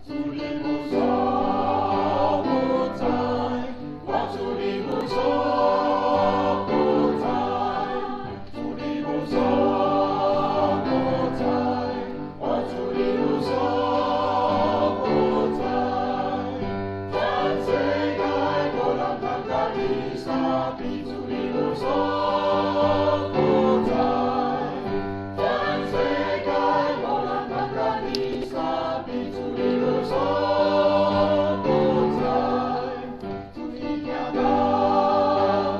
主你無所不在，我主你無所不在，主你無所不在，我主你無所不在。全世界無人通共你相比，主你無所不在。全世界無人通共你相比，主你無所不在。主你聽人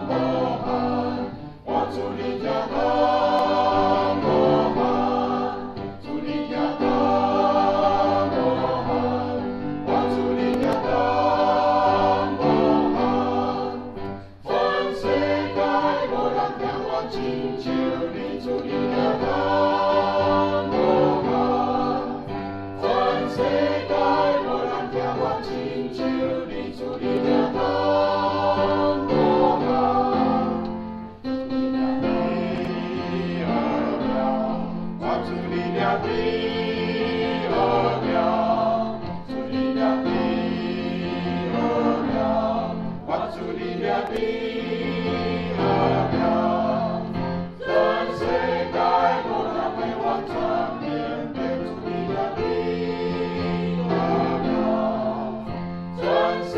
無限，我主你聽人無限，主你聽人無限，我主你聽人無限。全世界無人聽我親像你，主你聽人無限。全世界無人聽我親像你，主你聽人無限。主你掠比奧妙，我主你掠比奧妙，主你掠比奧妙，我主你掠比奧妙。全世界無人會完全明白，主你掠比奧妙。全世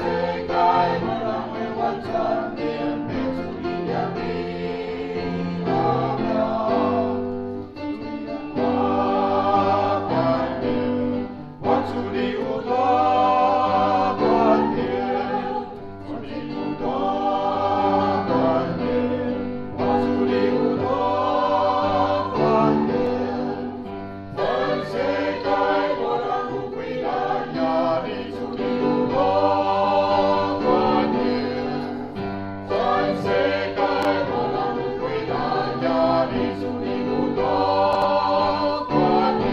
界無人會完全明白，主你掠比奧妙。我權柄，我主你有大權柄，主你有大權柄，我主你有大權柄。全世界無人有幾來贏你，主你有大權柄。全世界無人有幾來贏你，主你有大權柄。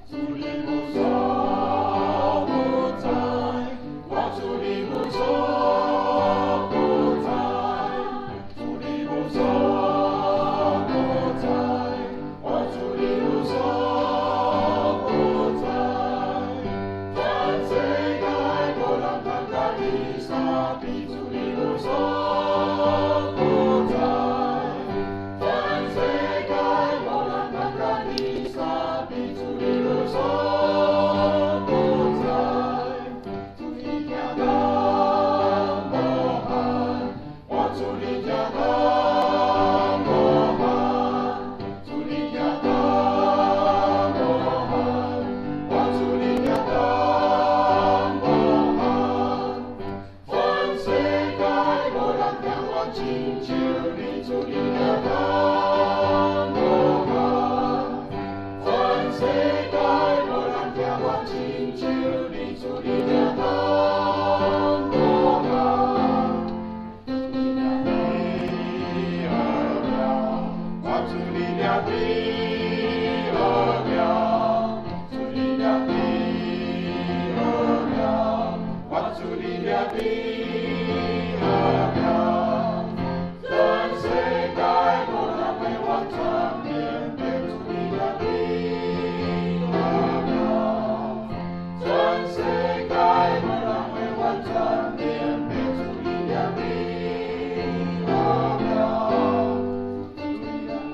主你無所不在，我主你無所不在，主你無所不在，我主你無所不在。全世界無人通共你相比，主你無所不在。全世界無人通共你相比，主你無所不在。主你聽人無限，我主你聽人無限，主你聽人無限，我主你聽人無限。全世界無人聽我親像你，主你聽人無限。全世界無人聽我親像你，主你聽人無限。主你掠比奧妙，我主你掠比奧妙，主你掠比奧妙，我主你掠比奧妙。全世界無人會完全明白，主你掠比奧妙。全世界無人會完全明白，主你掠比奧妙。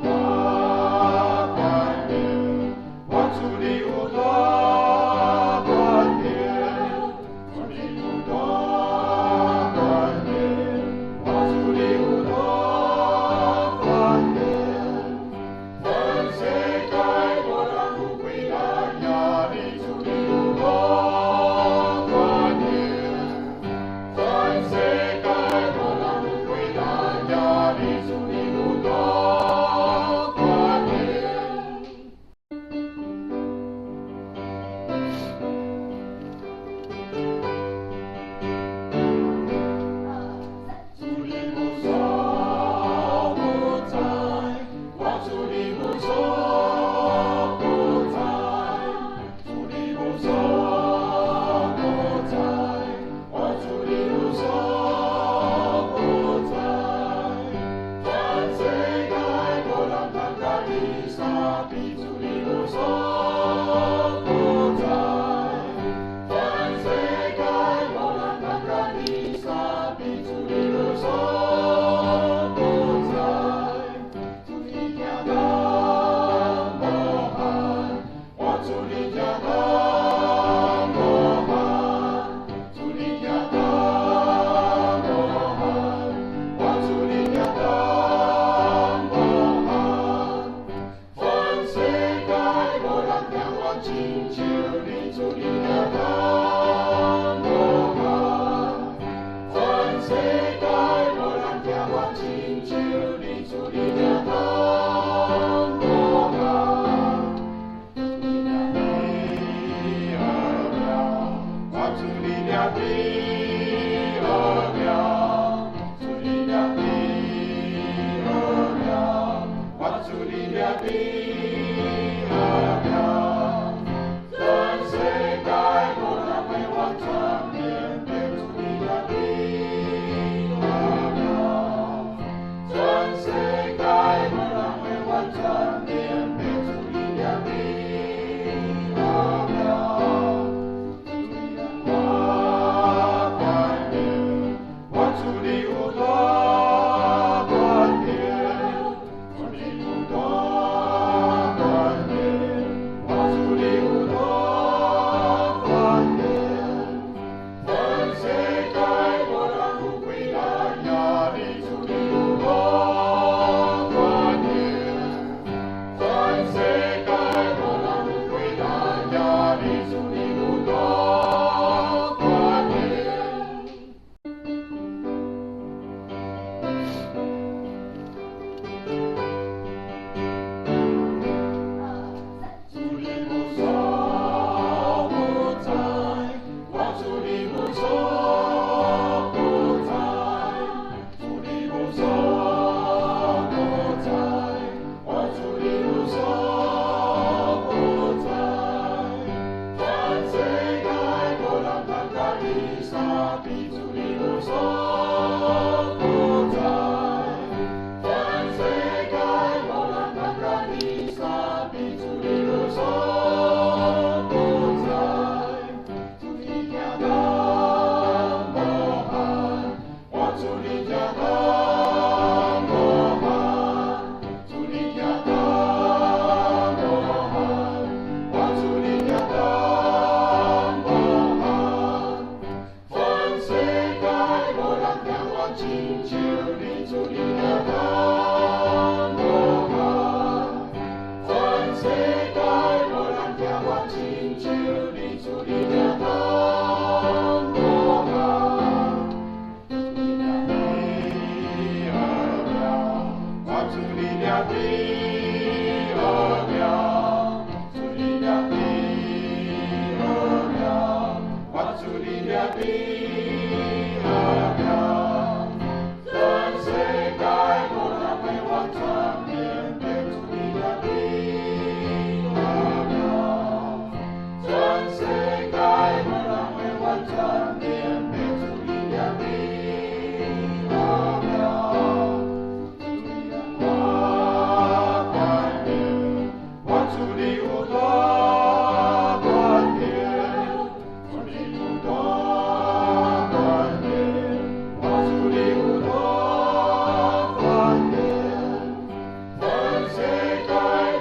我權柄，我主你有大權柄，主你有大權主你掠第二名，主你掠第二名，我主你掠第二名。全世界無人會我傳遍，主你掠第二名。全世界無人會我傳遍，主你掠第二名。我觀念，我主你有大權柄，主你有大權柄，我主你有大權柄。全世界無人有幾來贏你，主你有大權柄。全世界無人有幾來贏你，主你有大權柄。主你無所不在，我主你無所不在，主你無所不在，我主你無所不在。全世界無人通佮你相比，主你無所不在。全世界無人通佮你相比，主你無所不在。主你聽東無限，我主你聽東無限，主你聽東無限，我主你聽東無限。全世界無人聽我親像你，主你聽東無限。全世界無人聽我親像你，主你聽東無限。主你掠第二名，我主你掠第二名，主你掠第二名，我主你掠第二名。全世界無人會我傳遍，主你掠第二名。全世界無人會我傳遍，主你掠第二名。我觀念，我主你有大權柄，主你有大權柄，我主你有大權柄。全世界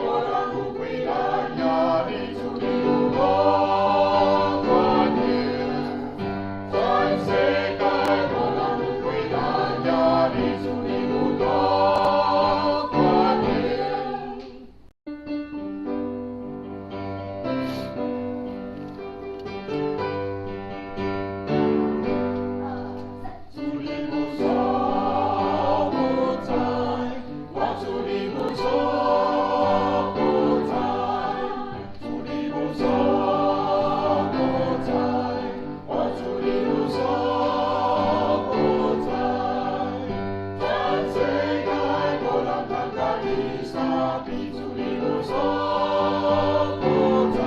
無人有幾來贏你，主你有大權柄。全世界無人有幾來贏你，主你有大權柄。主你無所不在，我主你無所不在，主你無所不在，我主你無所不在。全世界無人通佮你相比，主你無所不在。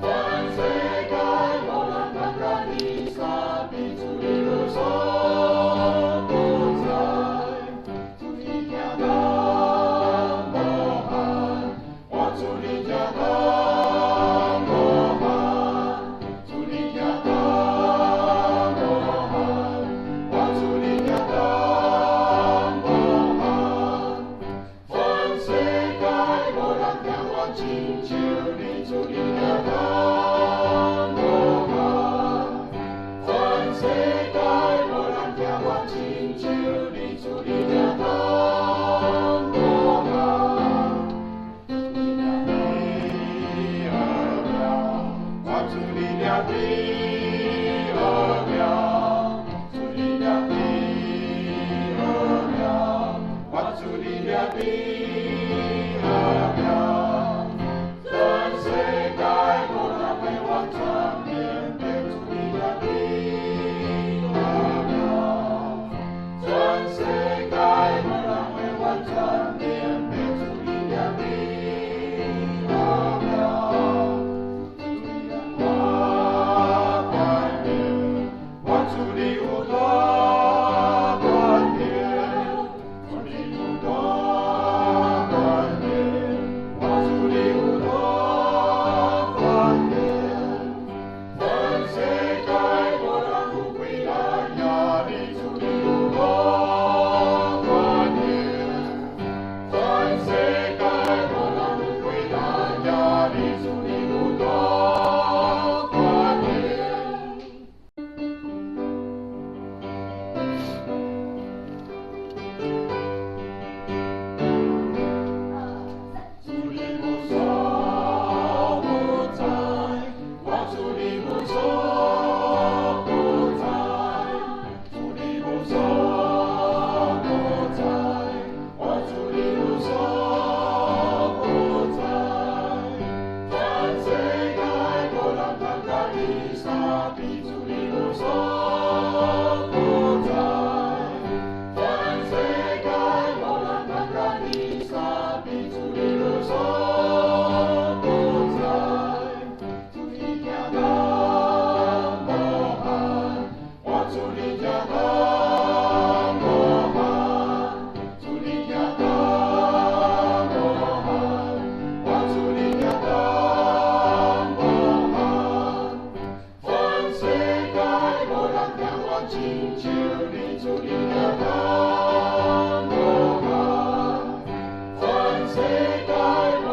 全世界無人通佮你相比，主你無所不在。主你聽東無限，我主你聽東無限，主你聽東無限，我主你聽東無限。全世界無人聽我親像你，主你聽東無限。全世界無人聽我親像你，主你聽東無限。主你掠第二名，我主你掠第二名，主你掠第二名，我主你掠第二名。全世界無人會我傳遍，主親像恁主恁阿公無仝，全世界無。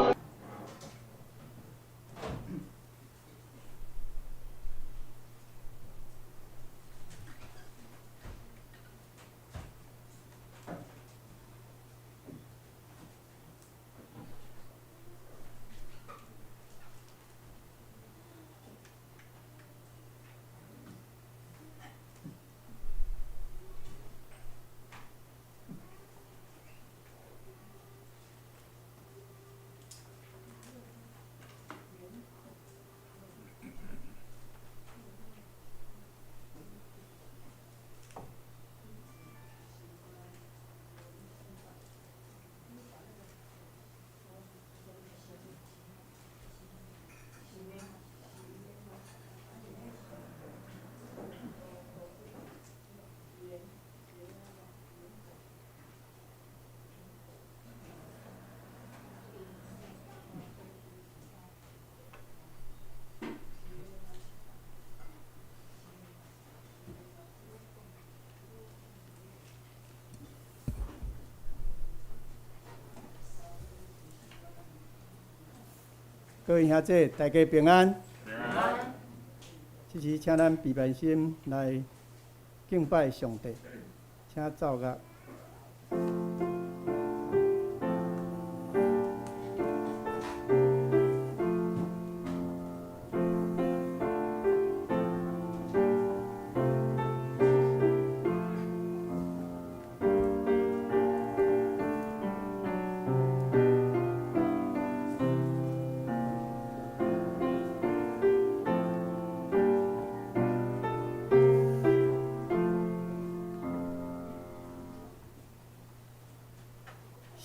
各位兄弟，大家平安。平安。這時，請咱閉目心來敬拜上帝，請奏樂。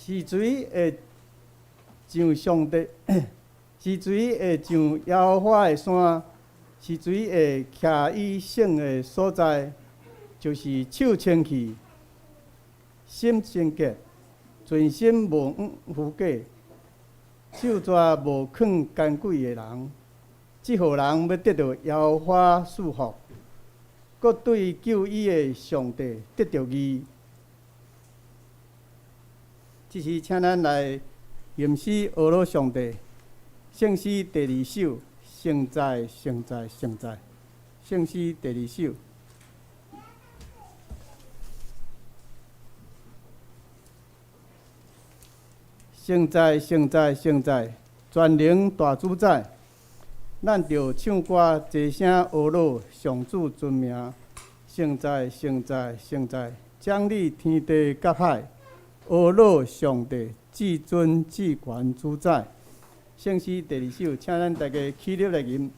是誰會上上帝？是誰會上耶和華的山？是誰會徛伊聖的所在？就是手清氣、心聖潔、存心無虛假、手逝無囥奸詭的人。這號人欲得著耶和華賜福，閣對救伊的上帝得著義。這時，請咱來吟詩阿羅上帝，聖詩第二首，聖哉，聖哉，聖哉，聖詩第二首。聖哉，聖哉，聖哉，全能大主宰，咱著唱歌齊聲阿羅上主尊名。聖哉，聖哉，聖哉，掌理天地佮海。阿羅上帝，至尊至懸主宰。聖詩第二首，請咱大家起立來吟。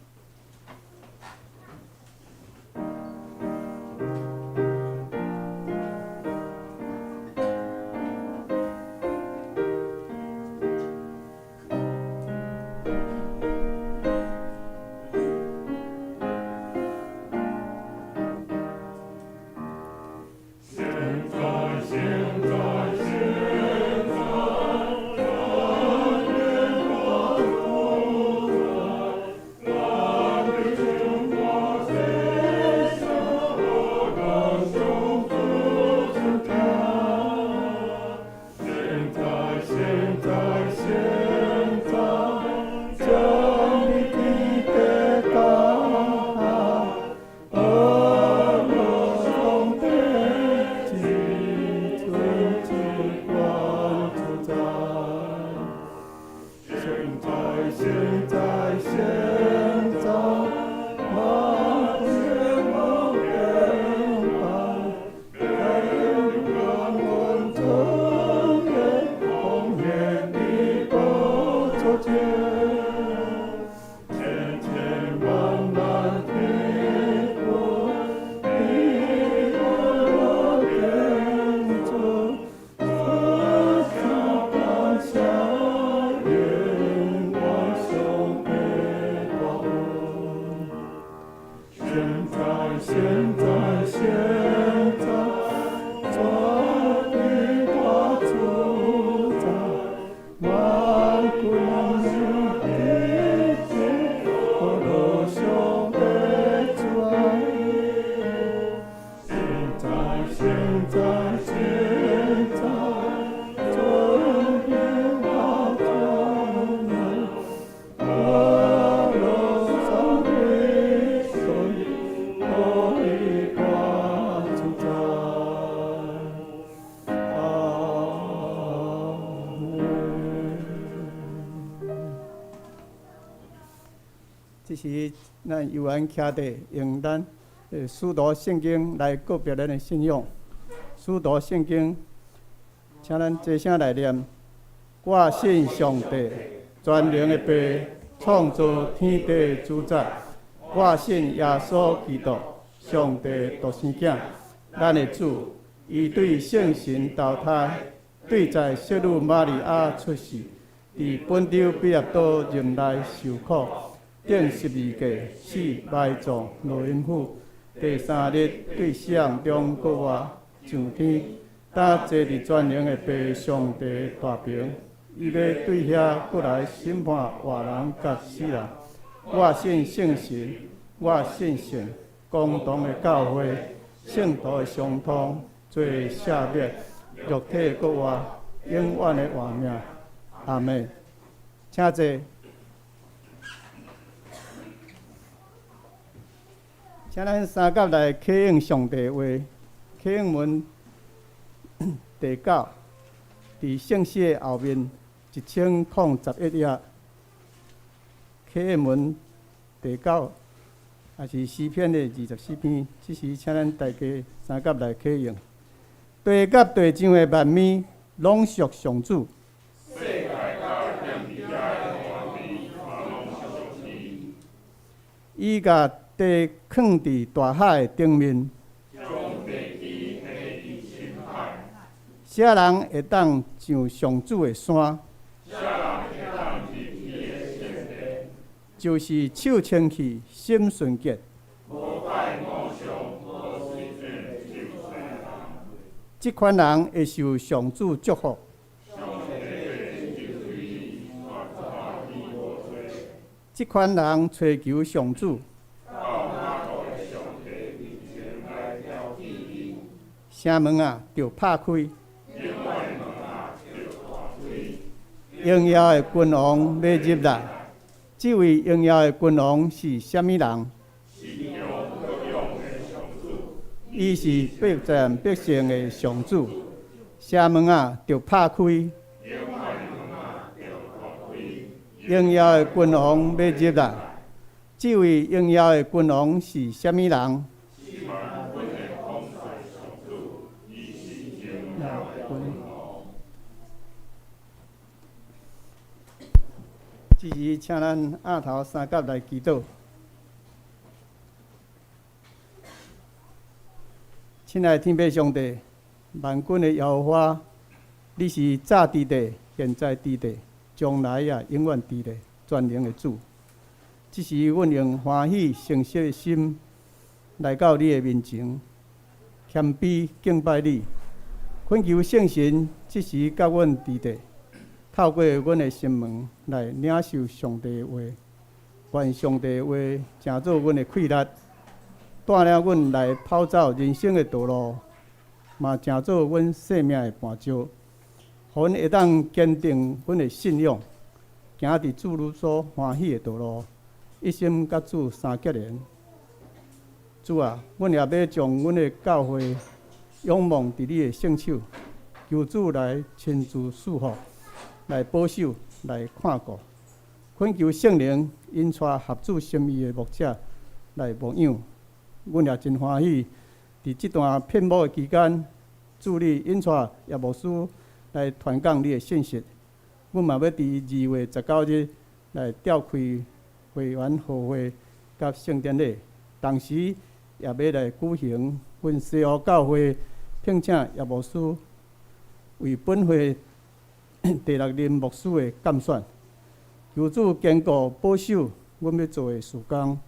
這時咱悠閒徛佇，用咱使徒聖經來告白咱的信仰。使徒聖經，請咱齊聲來念：我信上帝，全能的父，創造天地主宰。我信耶穌基督，上帝獨生囝，咱的主。伊對聖神投胎，對在聖女瑪利亞出世，佇本丟彼拉多任內受苦，釘十字架，死埋葬落陰府，第三日對死人中復活，上天，擔坐佇全能的父上帝大爿，伊欲對遐閣來審判活人佮死人。我信聖神，我信聖公同的教會，聖徒的相通，罪赦免，肉體復活，永遠的活命。阿們。請坐。請咱三甲來啟應上帝話，啟應文第九，佇聖詩的後面1011頁。啟應文第九，也是詩篇的24篇。這時請咱大家三甲來啟應。地佮地上的萬物，攏屬上主。伊共地囥佇大海的頂面。啥人會當上上主的山？就是手清氣、心純潔。這款人會受上主祝福。這款人揣求上主。城門啊，著拍開。榮耀的君王欲入來，這位榮耀的君王是啥物人？伊是必戰必勝的上主。城門啊，著拍開。榮耀的君王欲入來，這位榮耀的君王是啥物人？這時，請咱額頭三角來祈禱。親愛的天父上帝，萬軍的耶和華，你是早佇咧，現在佇咧，將來也永遠佇咧，全能的主。這時，阮用歡喜誠實的心來到你的面前，謙卑敬拜你，懇求聖神這時佮阮佇咧，透過阮的心門來領受上帝的話，願上帝的話成做阮的氣力，帶領阮來跑走人生的道路，嘛成做阮生命的絆石，予阮會當堅定阮的信仰，行佇主汝所歡喜的道路，一心佮主相結連。主啊，阮也欲將阮的教會仰望佇你的聖手，求主來親自賜福，來保守，來看顧，懇求聖靈引帶合主心意的牧者來牧養。阮也真歡喜，佇這段聘牧的期間，主你引帶葉牧師來傳講你的信息。阮嘛欲佇2月19日來召開會員和會佮聖典禮，同時也欲來舉行阮西湖教會聘請葉牧師為本會第六任牧師的監選。求主堅固保守阮欲做的事工，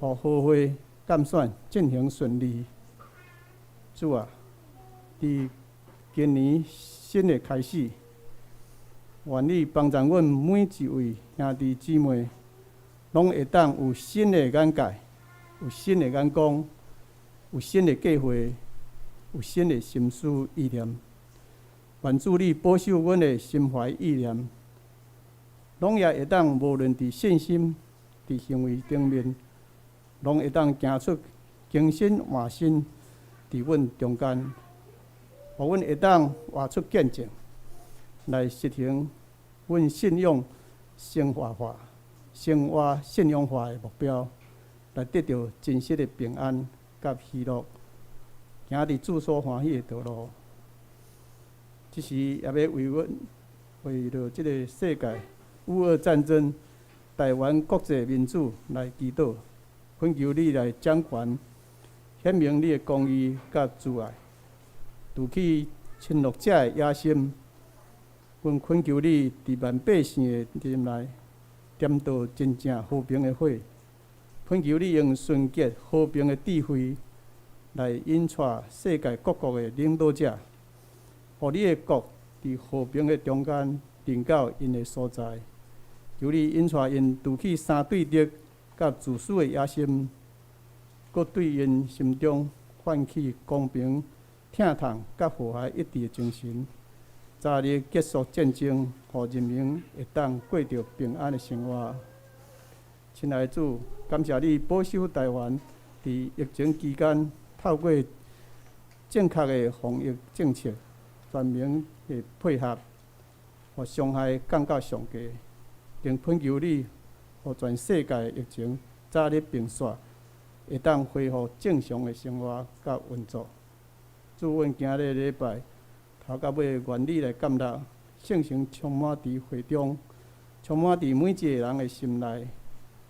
予和會監選進行順利。主啊，佇今年新的開始，願你幫助阮每一位兄弟姊妹，攏會當有新的眼界，有新的眼光，有新的計劃，有新的心思意念。願主你保守阮的心懷意念，攏也會當無論佇信心、佇行為頂面，攏會當行出更新換新佇阮中間，予阮會當活出見證，來實行阮信仰生活化。生活信仰化的目標，來得著真實的平安佮喜樂，行佇主所歡喜的道路。這時也欲為阮為著這个世界烏俄戰爭、台灣國際民主來祈禱，懇求你來掌權，顯明你的公義佮慈愛，除去侵略者的野心。阮懇求你佇萬百姓的心內點著真正和平的火，懇求你用純潔和平的智慧來引帶世界各國的領導者，予你的國佇和平的中間臨到𪜶的所在。求你引帶𪜶除去三對立佮自私的野心，閣對𪜶心中泛起公平、疼痛佮和諧一致的精神。早日結束戰爭，予人民會當過著平安的生活。親愛的主，感謝你保守台灣佇疫情期間，透過正確的防疫政策，全民的配合，予傷害降到上低。並懇求你，予全世界的疫情早日平息，會當恢復正常的生活佮運作。主，阮今日禮拜頭到尾，願你來建立聖神充滿佇會中，充滿佇每一个人的心內，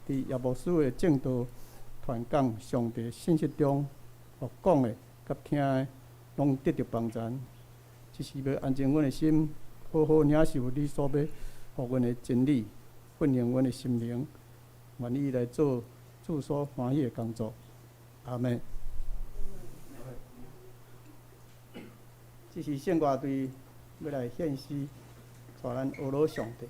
佇葉牧師的證道傳講上帝信息中，予講的佮聽的，攏得著幫助。這是欲安靜阮的心，好好領受你所欲予阮的真理，訓練阮的心靈，願意來做主所歡喜的工作。阿們。這是聖歌隊欲來獻詩，帶咱呵咾上帝。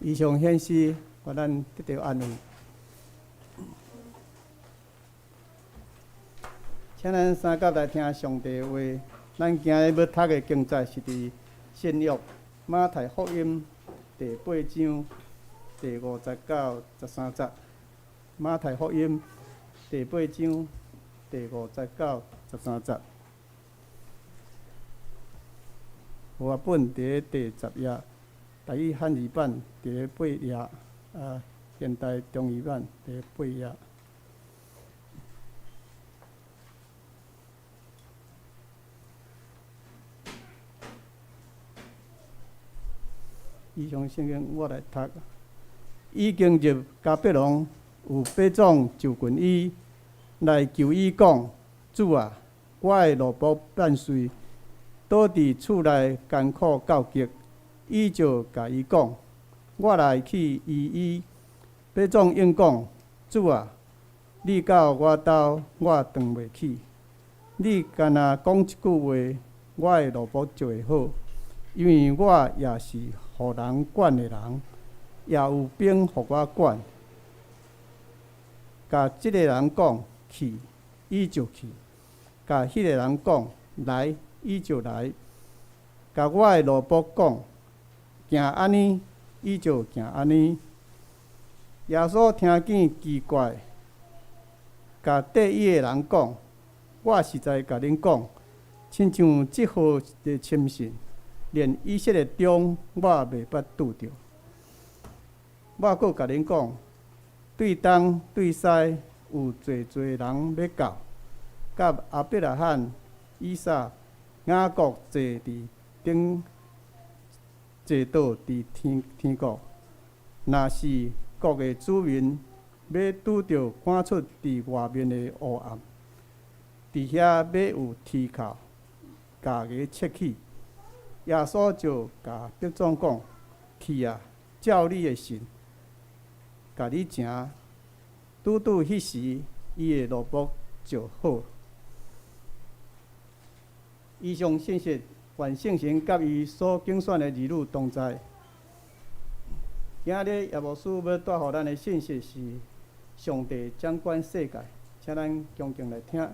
以上獻詩，願咱得著安慰。請咱三甲來聽上帝話。咱今日欲讀的經節是佇新約馬太福音第八章第五節到十三節。馬太福音第八章第五節到十三節。和合本佇咧第十頁，台語漢字版佇咧八頁，現代中語版佇咧八頁。以上聖經我來讀。伊經入迦百農，有百總就近伊來求伊講：主啊，我的奴僕半歲，倒佇厝內艱苦到極。伊就共伊講：我來去醫伊。百總應講：主啊，你到我兜，我當袂起。你干焦講一句話，我的奴僕就會好，因為我也是予人管的人，也有兵予我管。共這个人講去，伊就去；共彼个人講來，伊就來；共我的奴僕講行按呢，伊就行按呢。耶穌聽見奇怪，共綴伊的人講：我實在共恁講，親像這號的深信，連以色列中我袂捌拄著。我閣共恁講，對東對西有濟濟人欲到，佮亞伯拉罕、以撒、雅各坐佇頂坐倒佇天天國。若是國的子民欲拄著趕出佇外面的黑暗，佇遐欲有啼哭、咬牙切齒。耶穌就共百總講：去啊，照你的信，共你成。拄拄彼時，伊的奴僕就好。以上信息，願聖神佮伊所揀選的兒女同在。今日葉牧師欲帶予咱的信息是上帝掌管世界，請咱恭敬來聽。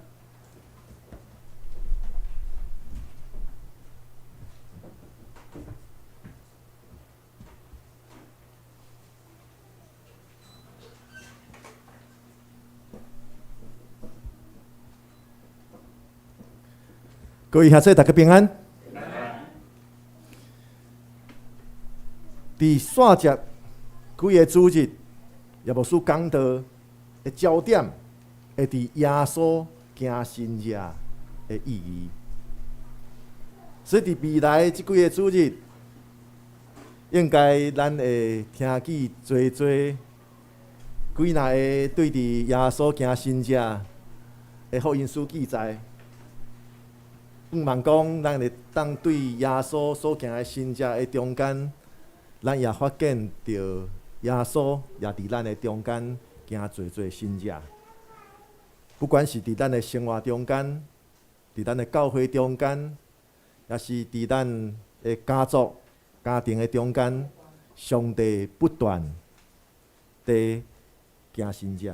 各位兄弟，大家平安。佇煞節幾个主日，葉牧師講道的焦點，會佇耶穌行神跡的意義。所以佇未來這幾个主日，應該咱會聽見濟濟幾若个對佇耶穌行神跡的福音書記載。向望講，咱會當對耶穌所行的神跡的中間，咱也發現著耶穌也佇咱的中間行濟濟神跡。不管是佇咱的生活中間，佇咱的教會中間，抑是佇咱的家族、家庭的中間，上帝不斷佇行神跡。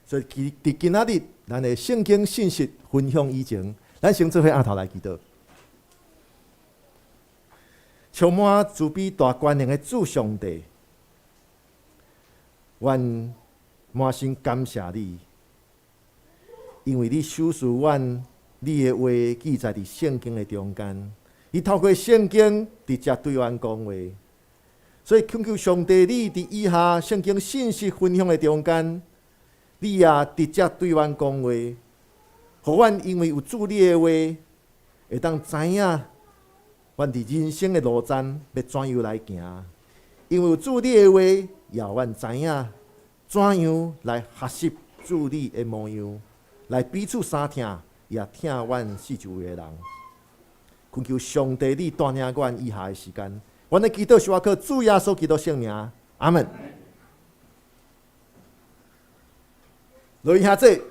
所以，佇今仔日，咱的聖經信息分享以前，咱先做伙徛頭來祈禱。充滿慈悲大權能的主上帝，阮滿心感謝你，因為你賞賜阮你的話記載佇聖經的中間，你透過聖經直接對阮講話，所以懇求上帝，你佇以下聖經信息分享的中間，你也直接對阮講話。予阮因為有主你的話，會當知影阮佇人生的路站欲怎樣來行。因為有主你的話，也予阮知影怎樣來學習主你的模樣，來彼此相疼，也疼阮四周圍的人。懇求上帝你帶領阮以下的時間，阮的祈禱是倚靠主耶穌基督聖名，阿門。各位兄弟。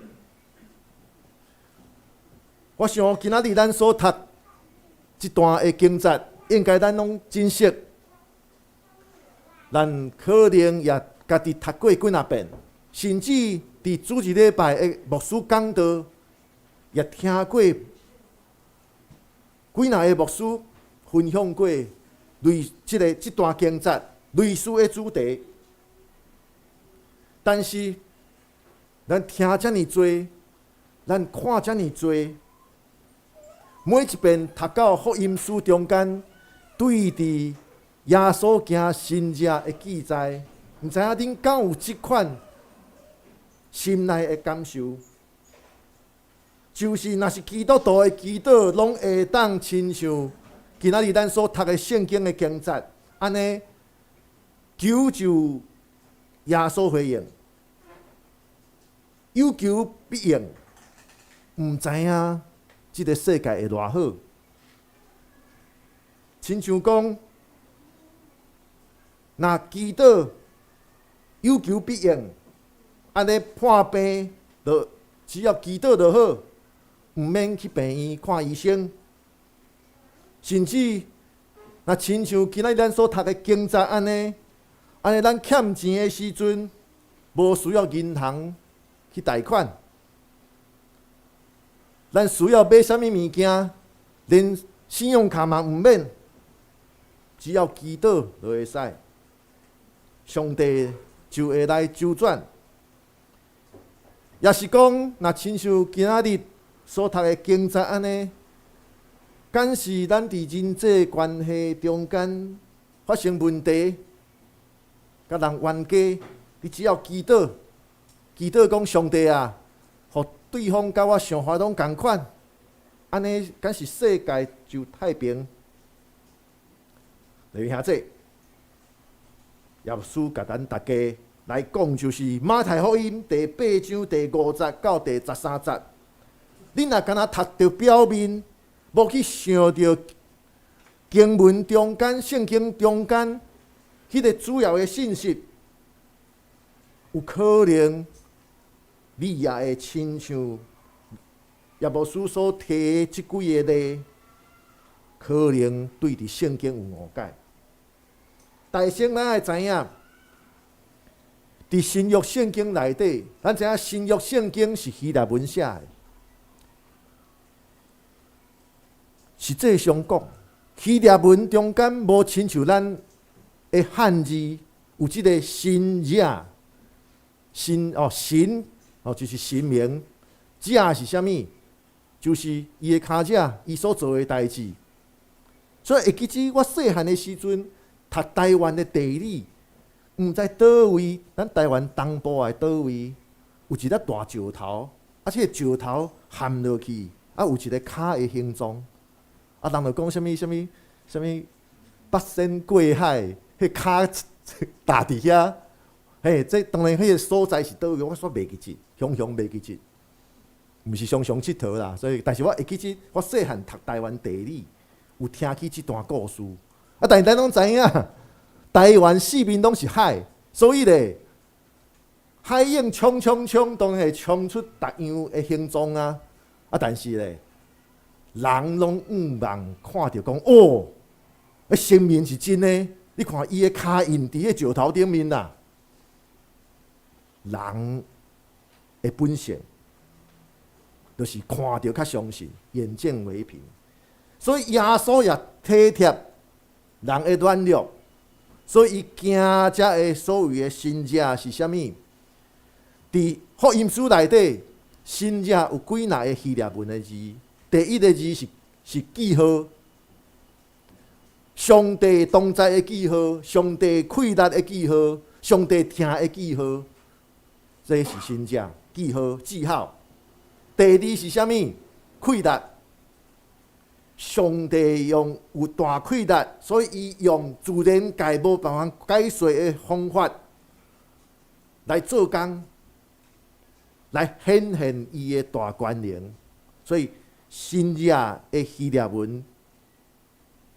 我想今仔日咱所讀這段的經節，應該咱攏真熟。咱可能也家己讀過幾若遍，甚至佇主日禮拜的牧師講道，也聽過幾若个牧師分享過類這个這段經節類似的主題。但是，咱聽遮爾濟，咱看遮爾濟，每一遍讀到福音書中間，對佇耶穌行神跡的記載，毋知影恁敢有這款心內的感受？就是若是基督徒的祈禱，攏會當親像今仔日咱所讀的聖經的經節，按呢求就耶穌回應，有求必應。毋知影這个世界會偌好，親像講，若祈禱有求必應，按呢破病，就只要祈禱就好，毋免去病院看醫生。甚至若親像今仔日咱所讀的經節按呢，按呢咱欠錢的時陣，無需要銀行去貸款。咱需要買啥物物件，連信用卡嘛毋免，只要祈禱就會使，上帝就會來周轉。也是講，若親像今仔日所讀的經節按呢，敢是咱佇人際關係中間發生問題，共人冤家，你只要祈禱，祈禱講上帝啊，予對方佮我想法攏仝款，按呢敢是世界就太平。弟兄姊，耶穌共咱大家來講，就是馬太福音第八章第五節到第十三節。你若干焦讀著表面，無去想著經文中間、聖經中間彼个主要的信息，有可能你也會親像耶穌所提的這幾个例，可能對佇聖經有誤解。但是咱愛知影，佇新約聖經內底，咱知影新約聖經是希臘文寫的。實際上講，希臘文中間無親像咱的漢字有這个神者，神哦神哦就是神明，者是啥物？就是伊的跤跡，伊所做的代誌。所以會記得我細漢的時陣讀台灣的地理，毋知佗位，咱台灣東部的佗位有一粒大石頭，啊，這个石頭陷落去，啊，有一个跤的形狀。啊，人就講啥物啥物啥物八仙過海，彼跤踏佇遐，嘿，這當然彼个所在是佗位，我煞袂記得，雄雄袂記得，毋是常常𨑨迌啦，所以，但是我會記得，我細漢讀台灣地理，有聽起這段故事。啊，但是咱攏知影，台灣四面攏是海，所以咧，海湧衝衝衝，當然會衝出逐樣的形狀啊。啊，但是咧，人攏向望看著講，哦，神明是真的，你看伊的跤印佇彼石頭頂面啦。人的本性，就是看著較相信，眼見為憑。所以耶穌也體貼人的軟弱，所以伊行這个所謂的神跡是啥物？佇福音書內底，神跡有幾若个希臘文的字。第一个字是記號，上帝同在的記號，上帝氣力的記號，上帝疼的記號，這是神跡記號記號。第二是啥物？氣力，上帝用有大氣力，所以伊用自然界無辦法解釋的方法來做工，來顯現伊的大權能，所以。神跡的希臘文，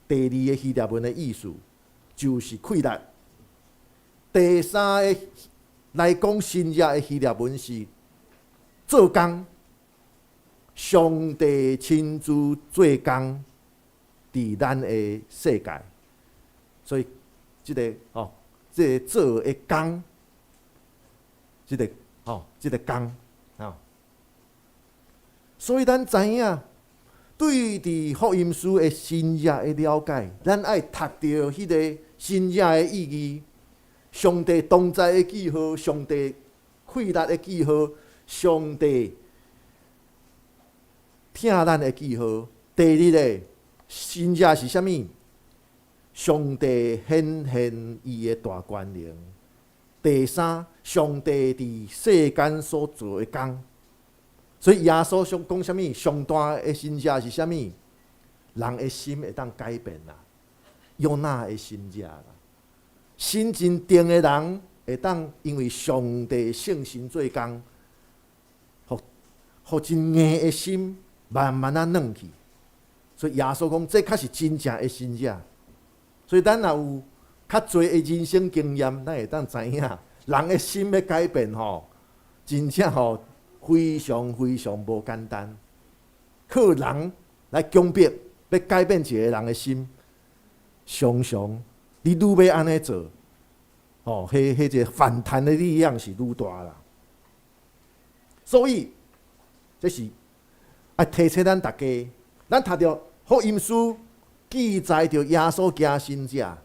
第二个希臘文的意思就是氣力。第三个來講神跡的希臘文是做工，上帝親自做工佇咱的世界，所以這个吼，這个做的工，這个吼，這个工，吼。所以咱知影，對佇福音書的神跡的了解，咱愛讀著彼个神跡的意義，上帝同在的記號，上帝氣力的記號，上帝疼咱的記號。第二个，神跡是啥物？上帝顯現伊的大權能。第三，上帝佇世間所做的工。所以耶穌想講啥物？上大的神跡是啥物？人的心會當改變啦，約拿的神跡啦。心真定的人會當因為上帝聖神做工，予予真硬的心慢慢仔軟去。所以耶穌講，這較是真正的神跡。所以咱若有較濟的人生經驗，咱會當知影，人的心欲改變吼，真正吼非常非常無簡單。靠人來強迫欲改變一個人的心，常常你愈欲按呢做，吼，彼個反彈的力量是愈大啦。所以，這是愛提醒咱逐家，咱讀著福音書記載著耶穌行神跡，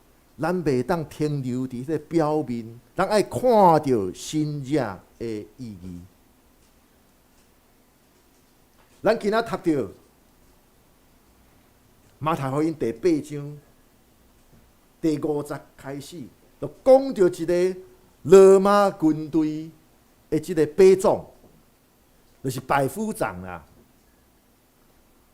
咱袂當停留佇彼個表面，咱愛看著神跡的意義。咱今仔讀著馬太福音第八章第五節開始，就講著一个羅馬軍隊的這个百總，就是百夫長啦。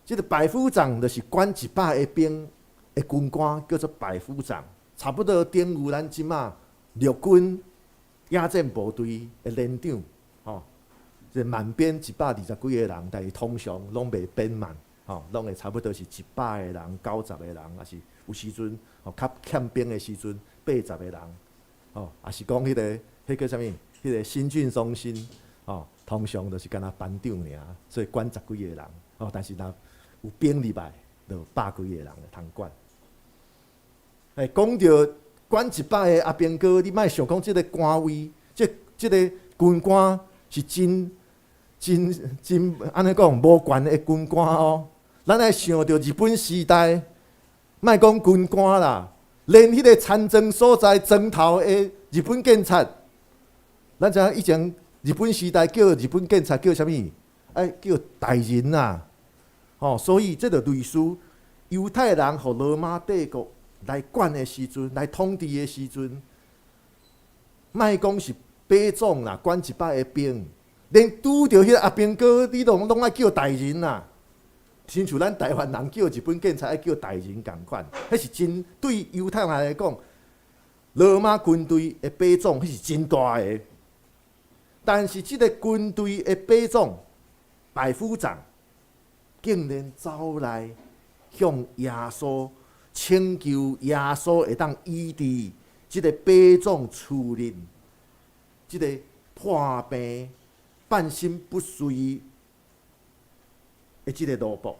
這个百夫長就是管一百个兵的軍官，叫做百夫長，差不多等於咱這馬陸軍野戰部隊的連長，吼。這滿編一百二十幾个人，但是通常攏袂編滿，吼，攏會差不多是一百个人、90個人，抑是有時陣吼較欠兵的時陣80個人，吼，抑是講彼個彼叫啥物？彼個新訓中心，吼，通常就是干焦班長爾，所以管十幾个人，吼，但是若有兵入來，就百幾个人會通管。欸，講著管一百个阿兵哥，你莫想講這个官位，這個軍官是真真真按呢講無權的軍官哦。咱愛想著日本時代，莫講軍官啦，連彼个田莊所在莊頭的日本警察，咱知影以前日本時代叫日本警察叫啥物？愛叫大人啊，吼，所以這就類似猶太人予羅馬帝國來管的時陣，來統治的時陣，莫講是百總啦，管一百個兵，連拄著彼个阿兵哥，你攏攏愛叫大人啦。親像咱台灣人叫日本警察愛叫大人仝款，彼是真對猶太人來講，羅馬軍隊的百總，彼是真大个。但是這个軍隊的百總、百夫長，竟然走來向耶穌請求，耶穌會當醫治這个百總厝內這个破病、半身不遂的這个奴僕。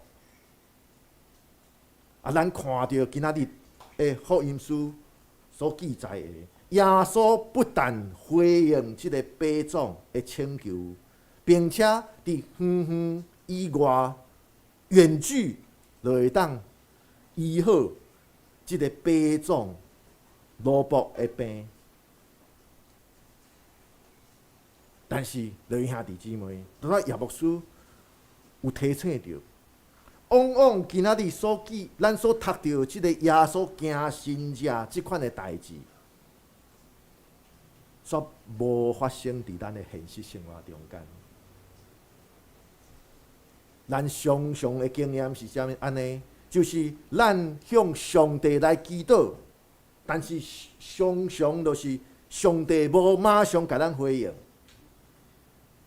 啊，咱看著今仔日的福音書所記載的，耶穌不但回應這个百總的請求，並且佇遠遠以外遠距就會當醫好這个百總奴僕的病。但是，各位兄弟姊妹，拄仔葉牧師有提醒著，往往今仔日所記、咱所讀著這个耶穌行神跡這款的代誌，煞無發生佇咱的現實生活中間。咱常常的經驗是啥物？按呢，就是咱向上帝來祈禱，但是常常就是上帝無馬上共咱回應，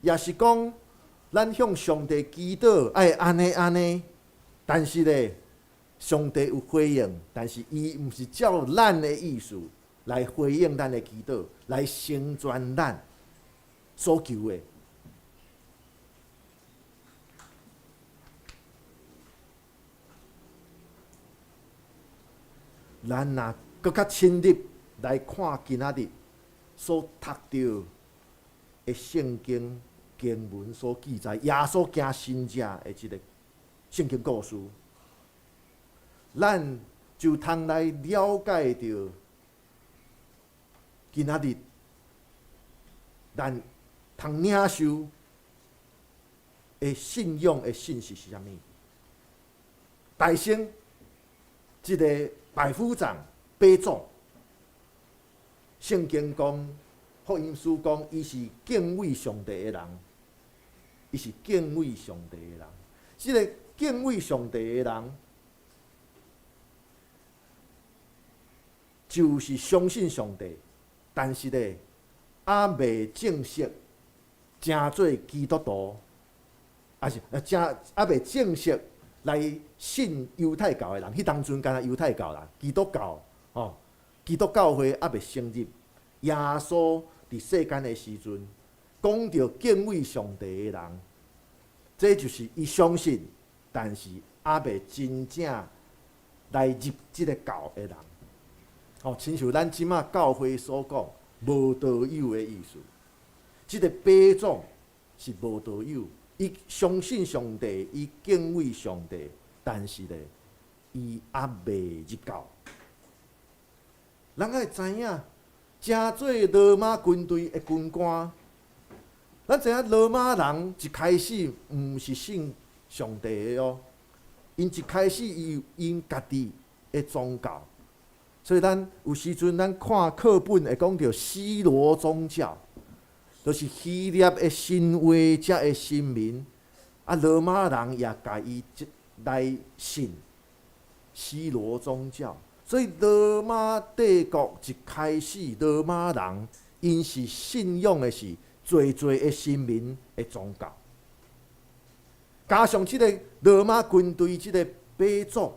也是講咱向上帝祈禱愛按呢按呢，但是咧，上帝有回應，但是伊毋是照咱的意思來回應咱的祈禱，來成全咱所求的。咱若閣較深入來看今仔日所讀著的聖經經文所記載，耶穌行神跡的這个聖經故事，咱就通來了解著今仔日咱通領受的信仰的信息是啥物？大先，這个百夫長百總，聖經講，福音書講，伊是敬畏上帝的人，伊是敬畏上帝的人。這个敬畏上帝的人，就是相信上帝，但是咧，猶未正式成做基督徒，抑是成猶未正式來信猶太教的人。彼當陣敢若猶太教啦，基督教吼，基督教會猶未成立。耶穌佇世間的時陣，講著敬畏上帝的人，這就是伊相信，但是猶未真正來入這个教的人。吼，親像咱這馬教會所講無道友的意思。這个百總是無道友，伊相信上帝，伊敬畏上帝，但是咧，伊猶未入教。咱愛知影，成做羅馬軍隊的軍官，咱知影羅馬人一開始毋是信上帝的哦，𪜶一開始伊有𪜶家己的宗教。所以咱有時陣咱看課本會講著希羅宗教，就是希臘的神話遮的神明，啊羅馬人也共伊來信希羅宗教。所以羅馬帝國一開始，羅馬人𪜶是信仰的是濟濟的神明的宗教，加上這个羅馬軍隊這个百總，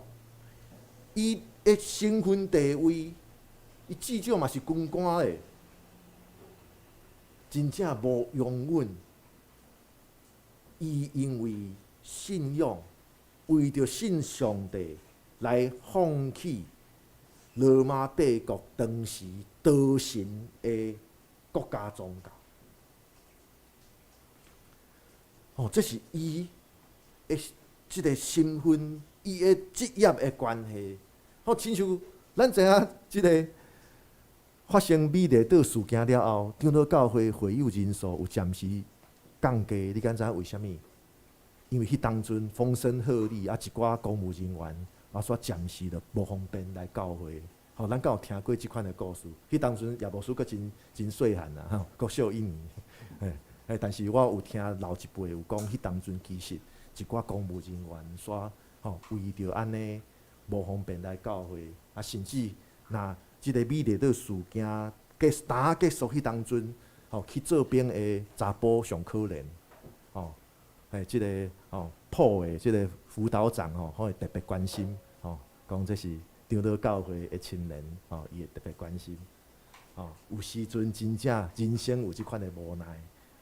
伊的身份地位，伊至少嘛是軍官的，真正無容忍。伊因為信仰，為著信上帝來放棄羅馬帝國當時多神的國家宗教。哦，這是伊的這个身份，伊的職業的關係。好，親像咱知影，這个發生美麗島事件了後，長老教會會友人數有暫時降低，你敢知影為啥物？因為彼當陣風聲鶴唳，啊，一寡公務人員啊，煞暫時就無方便來教會。吼，咱敢有聽過這款的故事？彼當陣葉牧師閣真真細漢啦，吼，閣小一年。嘿，但是我有聽老一輩有講，彼當陣其實一寡公務人員煞吼為著按呢無方便來教會，啊，甚至若這个美麗島事件結當結束彼當陣，吼去做兵的查埔上可憐，吼，嘿，這个吼埔的這个輔導長吼，會特別關心，吼，講這是長老教會的青年，吼，伊會特別關心，吼，有時陣真正人生有這款的無奈，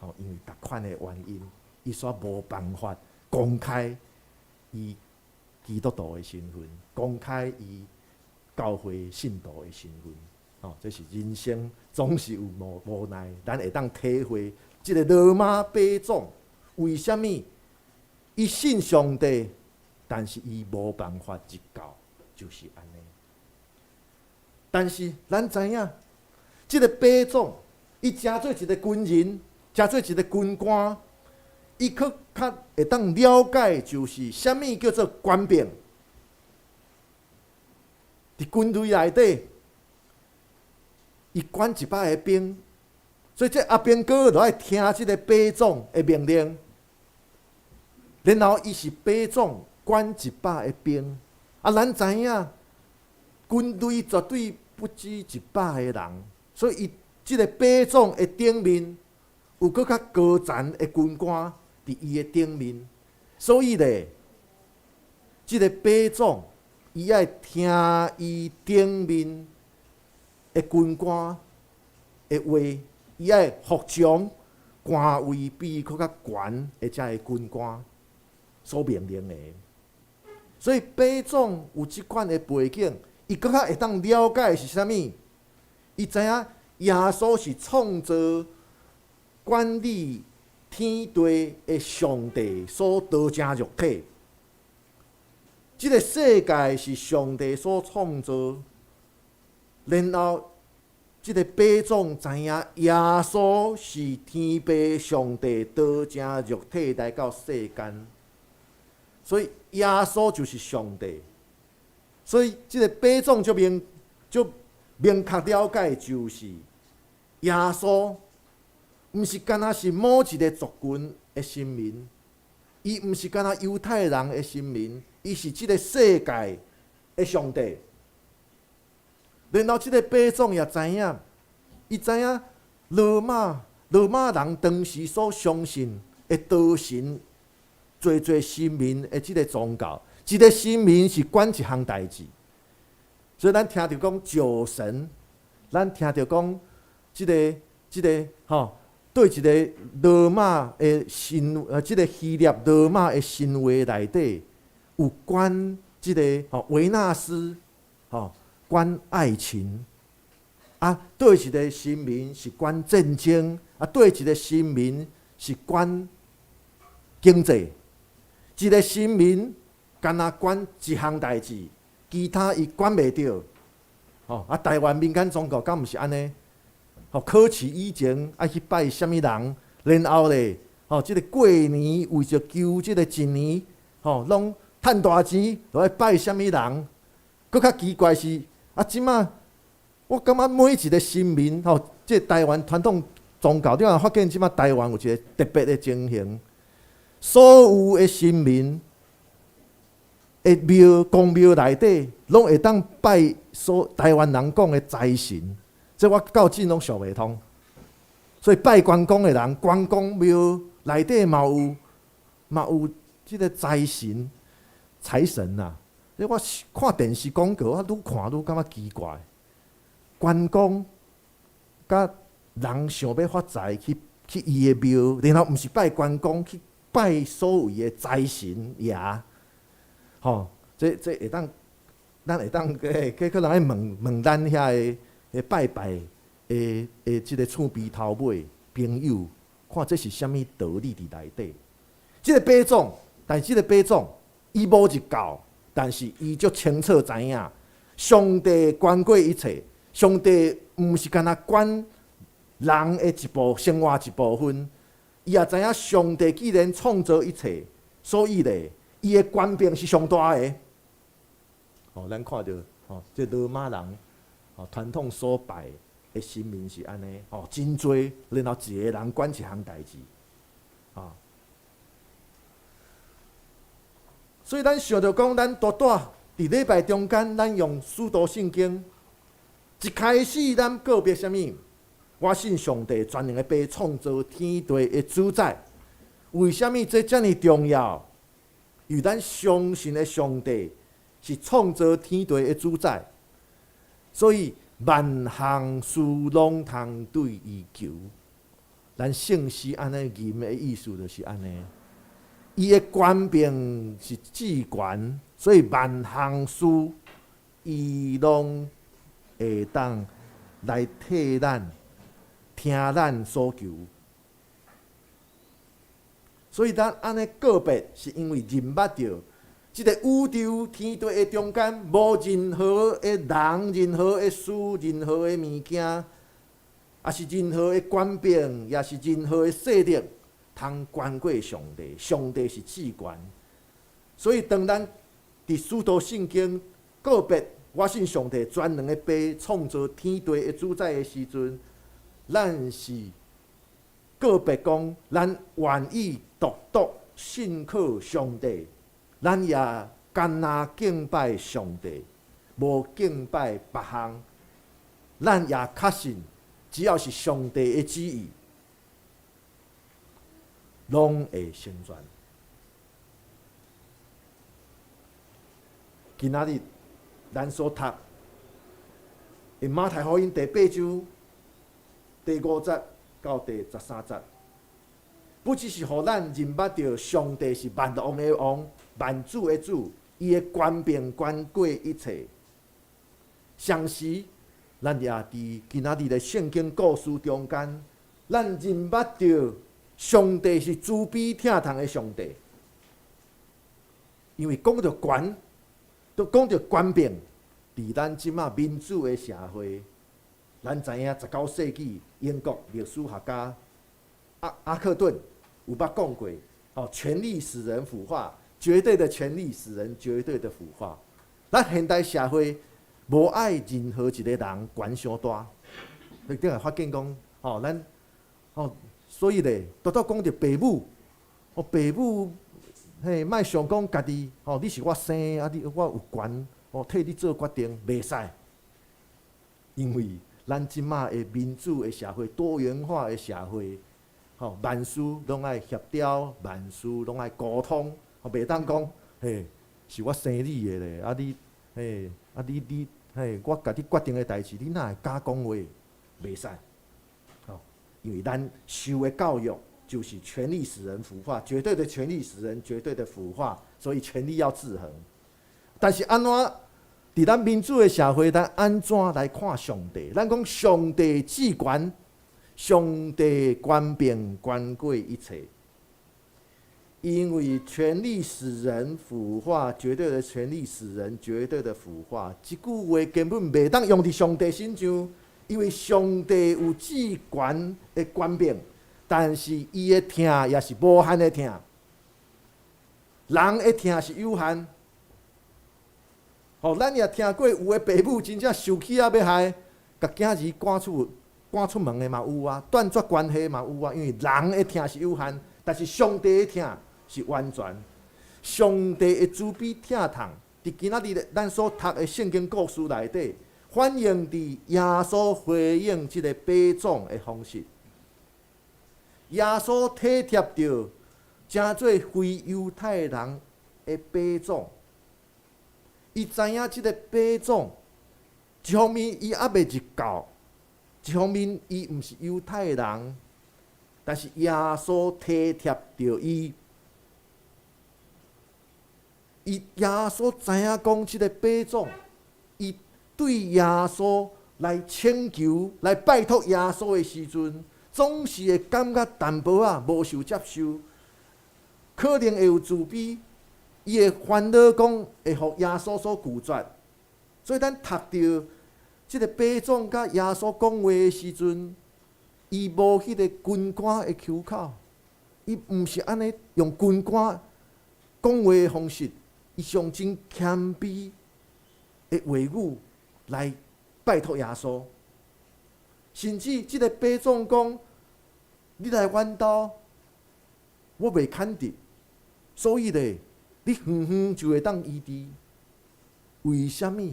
吼，因為逐款的原因，伊煞無辦法公開伊基督徒的身份，公開伊教會信徒的身份，吼，這是人生總是有無奈，咱會當體會這个羅馬百總為啥物伊信上帝，但是伊無辦法入教，就是按呢。但是咱知影，這个百總伊成做一个軍人，成做一个軍官，伊閣較會當了解，就是啥物叫做權柄。佇軍隊內底，伊管一百个兵，所以這阿兵哥就愛聽這个百總的命令。然後伊是百總管一百个兵，啊，咱知影軍隊絕對不止一百個人，所以伊這个百總的頂面有閣較高層的軍官佇伊的頂面，所以咧，這个百總伊愛聽伊頂面的軍官的話，伊愛服從官位比伊閣較懸的遮个軍官所命令的。所以百總有這款的背景，伊閣較會當了解是啥物。伊知影耶穌是創造管理天地的上帝所道成肉體。這个世界是上帝所創造，然後這个百總知影耶穌是天父上帝道成肉體來到世間，所以耶穌就是上帝。所以這个百總足明確了解，就是耶穌毋是干焦是某一个族群的神明，伊毋是干焦猶太人的神明，伊是這个世界的上帝。然後，這个百總也知影，伊知影羅馬人當時所相信的多神、濟濟神明的這个宗教，一个神明是管一項代誌。所以咱聽著講酒神，咱聽著講這個吼，對一个羅馬的神，這个希臘羅馬的神話內底有關這个吼維納斯，吼，管愛情，啊，對一个神明是管戰爭，啊，對一个神明是管經濟，一个神明干焦管一項代誌，其他伊管袂著。吼，啊，台灣民間宗教敢毋是按呢？吼，考試以前愛去拜啥物人，然後咧，吼，這个過年為著求這個一年，吼，攏趁大錢，就愛拜啥物人？閣較奇怪是，啊，這馬我感覺每一个神明，吼，這个台灣傳統宗教，你若發現這馬台灣有一个特別的情形，所有的神明的廟公廟內底，攏會當拜所台灣人講的財神，這我到今攏想袂通。所以拜關公的人，關公廟內底嘛有這个財神、財神啊。你我看電視廣告，我愈看愈感覺奇怪。關公佮人想欲發財去伊的廟，然後毋是拜關公，去拜所謂的財神爺。吼，這會當，咱會當去可能愛問問咱遐个拜拜的這个厝邊頭尾朋友，看這是啥物道理佇內底。這个百總，但是這个百總伊無入教。但是伊足清楚知影，上帝管過一切，上帝毋是干焦管人的一部生活一部分，伊也知影上帝既然創造一切，所以咧，伊的權柄是上大的。哦，咱看著吼，這羅馬人吼傳統所拜的神明是按呢，吼真濟，然後一个人管一項代誌，啊。所以咱想著講，咱拄拄佇禮拜中間，咱用使徒信經一開始，咱告別啥物？我信上帝全能的父，創造天地的主宰。為啥物這遮爾重要？因為咱相信的上帝是創造天地的主宰，所以萬項事攏通對伊求。咱聖詩按呢吟的意思就是按呢。伊的權柄是至懸，所以萬項事伊攏會當來替咱聽咱所求。所以咱按呢告別，是因為認捌著這个宇宙天地的中間，無任何的人、任何的事、任何的物件，抑是任何的權柄，抑是任何的勢力，通懸過上帝。上帝是至懸，所以當咱佇使徒信經告別我信上帝全能的父創造天地的主宰的時陣，咱是告別講，咱願意獨獨信靠上帝，咱也干焦敬拜上帝，無敬拜別項。咱也確信，只要是上帝的旨意，攏會成全。今仔日咱所讀的馬太福音第八章第五節到第13節，不只是予咱認捌著上帝是萬王的王、萬主的主，伊的權柄懸過一切。同時，咱也佇今仔日的聖經故事中間，咱認捌著上帝是慈悲疼痛的上帝。因為講著權，都講著權柄，佇咱這馬民主的社會，咱知影19世紀英國歷史學家阿克頓有捌講過，哦，權力使人腐化，絕對的權力使人絕對的腐化。咱現代社會無愛任何一個人權傷大，你頂下發現講，吼，咱吼，所以咧，拄拄講著爸母，哦，爸母嘿，莫想講家己，吼，你是我生的，啊，你我有權，哦，替你做決定，袂使，因為咱這馬的民主的社會、多元化的社會，吼，萬事攏愛協調，萬事攏愛溝通，吼，袂當講，嘿，是我生你的咧，啊你，嘿，啊你你，嘿，我共你決定的代誌，你哪會敢講話？袂使，吼，因為咱受的教育就是權力使人腐化，絕對的權力使人絕對的腐化，所以權力要制衡。但是按怎佇咱民主的社會，咱按怎來看上帝？咱講上帝至懸，上帝權柄懸過一切。因為權力使人腐化，絕對的權力使人絕對的腐化。這句話根本袂當用佇上帝身上，因為上帝有至懸的權柄，但是伊的疼也是無限的疼。人的疼是有限。吼，咱也聽過有的爸母真正受氣啊欲害，共囝兒趕出門的嘛有啊，斷絕關係嘛有啊。因為人的疼是有限，但是上帝的疼是完全。上帝的慈悲疼痛，佇今仔日咱所讀的聖經故事內底，反映佇耶穌回應這个百總的方式。耶穌體貼著成做非猶太人的百總，伊知影這个百總，一方面伊猶未入教，一方面伊毋是猶太人，但是耶穌體貼著伊。伊耶穌知影講這个百總，伊對耶穌來請求、來拜託耶穌的時陣，總是會感覺淡薄仔無受接受，可能會有自卑，伊會煩惱講會予耶穌所拒絕。所以咱讀著這个百總佮耶穌講話的時陣，伊無彼个軍官的口口，伊毋是按呢用軍官講話的方式。伊上真謙卑的話語來拜託耶穌，甚至這个百總講：你來阮兜，我袂牽得，所以咧，你遠遠就會當醫治。為啥物？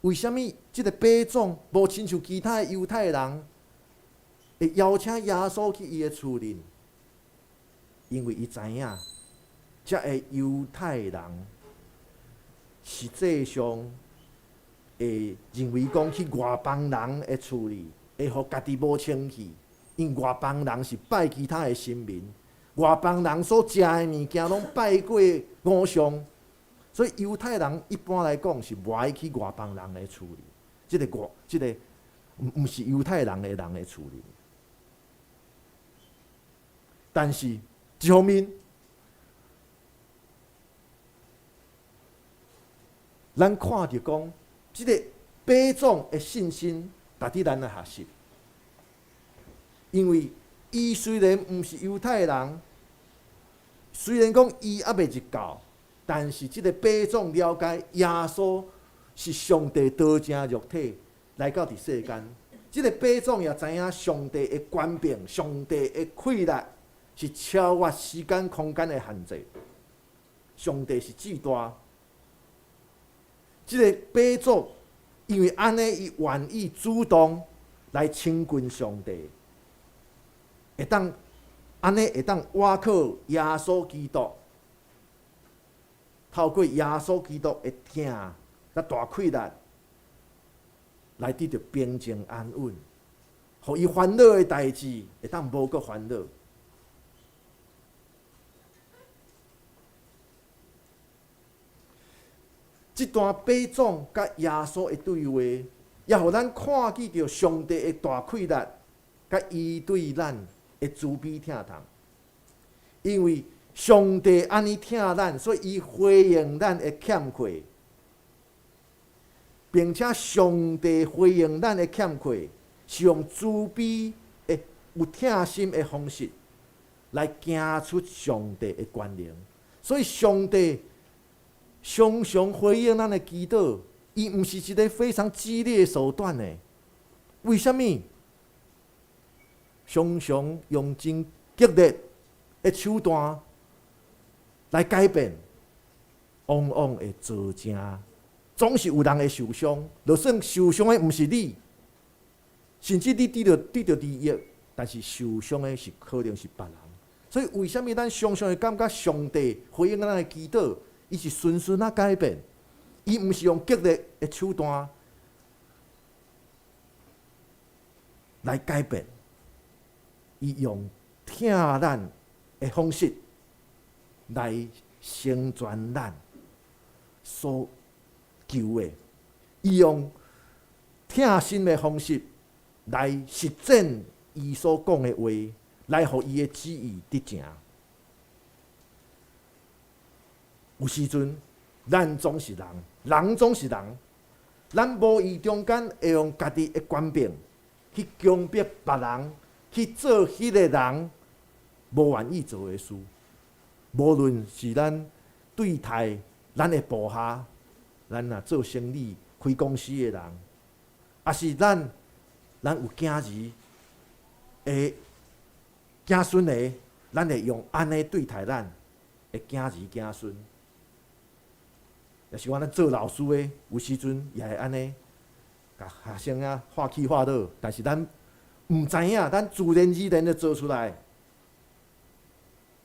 為啥物這个百總無親像其他的猶太人會邀請耶穌去伊的厝裡？因為伊知影。這个猶太人實際上會認為講去外邦人的厝裡會予家己無清氣，因為外邦人是拜其他的神明，外邦人所食的物件攏拜過偶像，所以猶太人一般來講是無愛去外邦人的厝裡，這个外這个毋是猶太人的人的厝裡。但是一方面，咱看著講，這个百總的信心，值得咱來學習。因為伊雖然毋是猶太人，雖然講伊猶未入教，但是這个百總了解耶穌是上帝道成肉體來到佇世間。這个百總也知影上帝的權柄、上帝的氣力是超越時間空間的限制。上帝是至大。這个百祖因為按呢，伊願意主動來親近上帝，會當按呢會當倚靠耶穌基督，透過耶穌基督的疼佮大氣力，來得著平靜安穩，予伊煩惱的代誌會當無閣煩惱。這段百總佮耶穌的對話，也予咱看見著上帝的大氣力，佮伊對咱的慈悲疼痛。因為上帝按呢疼咱，所以伊回應咱的欠缺。並且上帝回應咱的欠缺，是用慈悲的、有疼心的方式來行出上帝的權能。所以，上帝常常回應咱的祈禱，伊毋是一个非常激烈的手段的。為啥物？常常用真激烈的手段來改變，往往會造成總是有人會受傷。就算受傷的毋是你，甚至你得著利益，但是受傷的是可能是別人。所以，為啥物咱常常會感覺上帝回應咱的祈禱，伊是順順仔改變，伊毋是用激烈的手段來改變，伊用疼咱的方式來成全咱所求的，伊用疼心的方式來實踐伊所講的話，來予伊的旨意得成。有時陣，咱總是人，人總是人，咱無意中間會用家己的權柄去強迫別人去做彼個人無願意做的事。無論是咱對待咱的部下，咱若做生意、開公司的人，抑是咱有囝兒的子孫的，咱會用按呢對待咱的囝兒子孫。抑是講咱做老師的，有時陣也會按呢，共學生仔話起話落，但是咱毋知影，咱自然而然就做出來，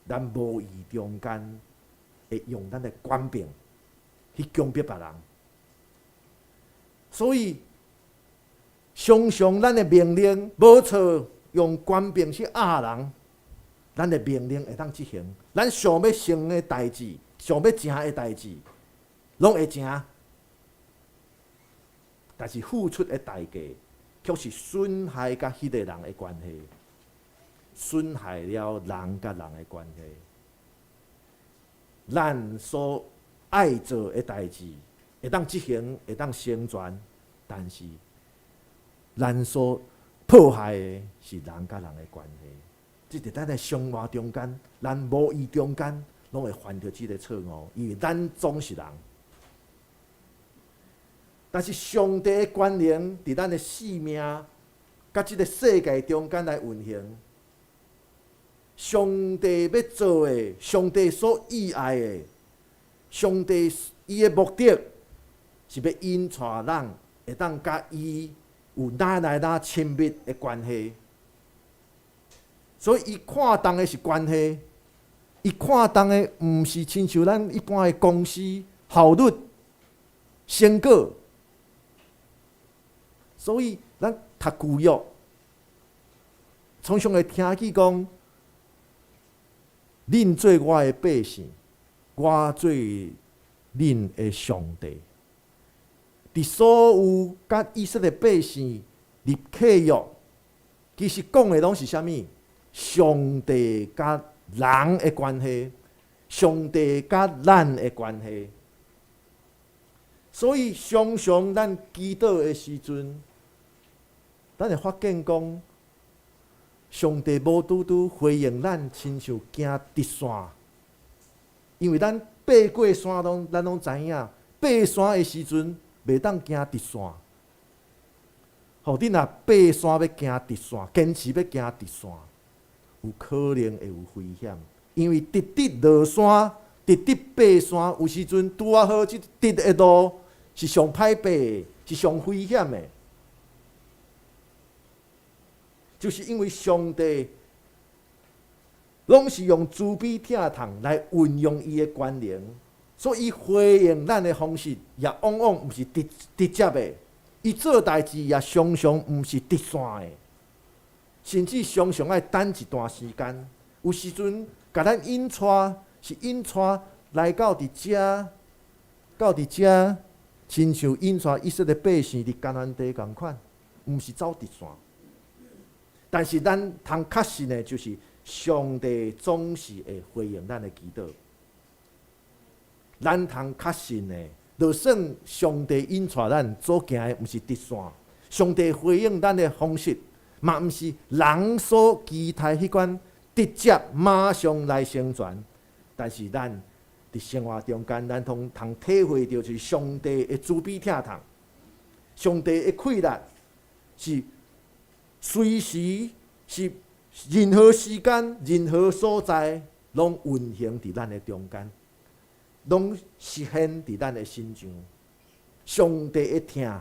咱無意中間會用咱的權柄去強迫別人，所以常常咱的命令無錯，用權柄去壓人，咱的命令會當執行，咱想欲成的代誌，想欲成的代誌，攏會成，但是付出的代價，卻是損害佮彼个人的關係，損害了人佮人的關係。咱所愛做的代誌，會當執行，會當成全，但是咱所破壞的是人佮人的關係。這佇咱的生活中間，咱無意中間，攏會犯著這个錯誤，因為咱總是人。但是上帝的權能佇咱的生命佮這个世界中間來運行。上帝欲做的，上帝所意愛的，上帝伊的目的是欲引帶人會當佮伊有愈來愈親密的關係。所以伊看重的是關係，伊看重的毋是親像咱一般的公司效率、成果。所以，咱讀舊約，常常會聽見講：恁做我的百姓，我做恁的上帝。佇所有佮以色列百姓立契約，其實講的攏是啥物？上帝佮人的關係，上帝佮咱的關係。所以，常常咱祈禱的時陣，咱會發現講，上帝無拄拄回應咱，親像行直線。因為咱爬過山攏，咱攏知影，爬山的時陣袂當行直線。吼，你若爬山欲行直線，堅持欲行直線，有可能會有危險，因為直直落山，直直爬山，有時陣拄仔好，這直的路是上歹爬的，是上危險的。就是因為上帝攏是用慈悲疼痛來運用伊的權能，所以伊回應咱的方式也往往毋是直直接的，伊做代誌也常常毋是直線的，甚至常常愛等一段時間。有時陣共咱引帶是引帶來到佇遮，到佇遮，親像引帶以色列百姓佇迦南地仝款，毋是走直線。但是咱通確信的，就是上帝總是會回應咱的祈禱。咱通確信的，就算上帝引帶咱所行的，毋是直線，上帝回應咱的方式，嘛毋是人所期待彼款直接馬上來成全。但是咱佇生活中間，咱通通體會著就是上帝的慈悲疼痛，上帝的氣力是隨時是任何時間、任何所在，攏運行佇咱的中間。攏實現佇咱的身上，上帝的疼，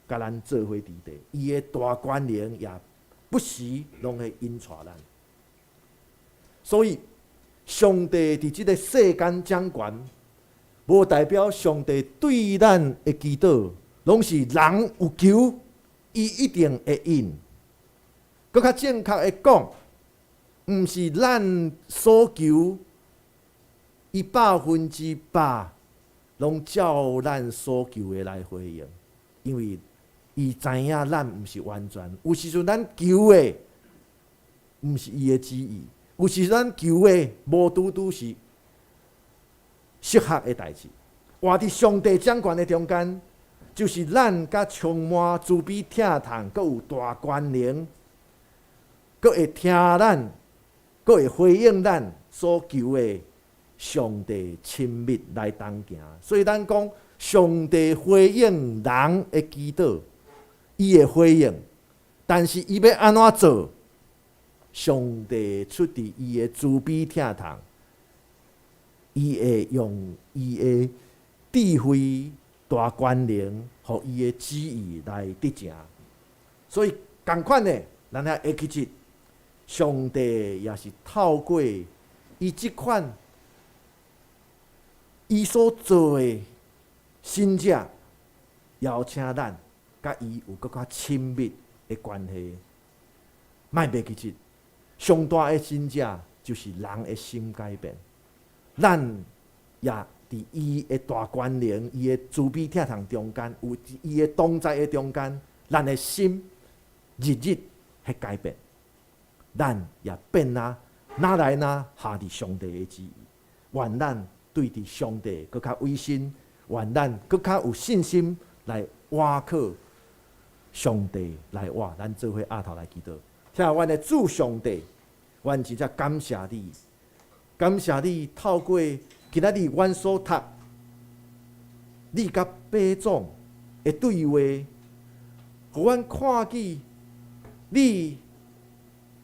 共咱做伙佇地，伊的大權能也不時攏會引帶咱。所以，上帝佇這个世間掌權，無代表上帝對咱的祈禱，攏是人有求，伊一定會應。閣較正確的講，毋是咱所求。伊100%攏照咱所求的來回應，因為伊知影咱毋是完全，有時陣咱求的毋是伊的旨意，有時陣咱求的無拄拄是適合的代誌。活佇上帝掌權的中間，就是咱佮充滿慈悲疼痛，閣有大權能，閣會聽咱，閣會回應咱所求的。上帝親密來同行，所以咱講上帝回應人的祈禱，伊會回應，但是伊欲按怎做？上帝出佇伊的慈悲疼痛，伊會用伊的智慧、大權能，予伊的旨意來得成。所以仝款的，咱遐會記得，上帝也是透過伊這款。伊所做的信者，邀請咱佮伊有閣較親密的關係。莫袂記得，上大的神蹟就是人的心改變。咱也佇伊的大權能、伊的慈悲疼痛中間，有伊的同在的中間，咱的心日日彼改變，咱也變啊，哪來哪合佇上帝的旨意，願咱對佇上帝閣較委身，願咱閣較有信心來倚靠上帝來活，咱做伙徛頭來祈禱。聽阮的主上帝，阮真正感謝你，感謝你透過今仔日阮所讀，你佮百總的對話，予阮看見你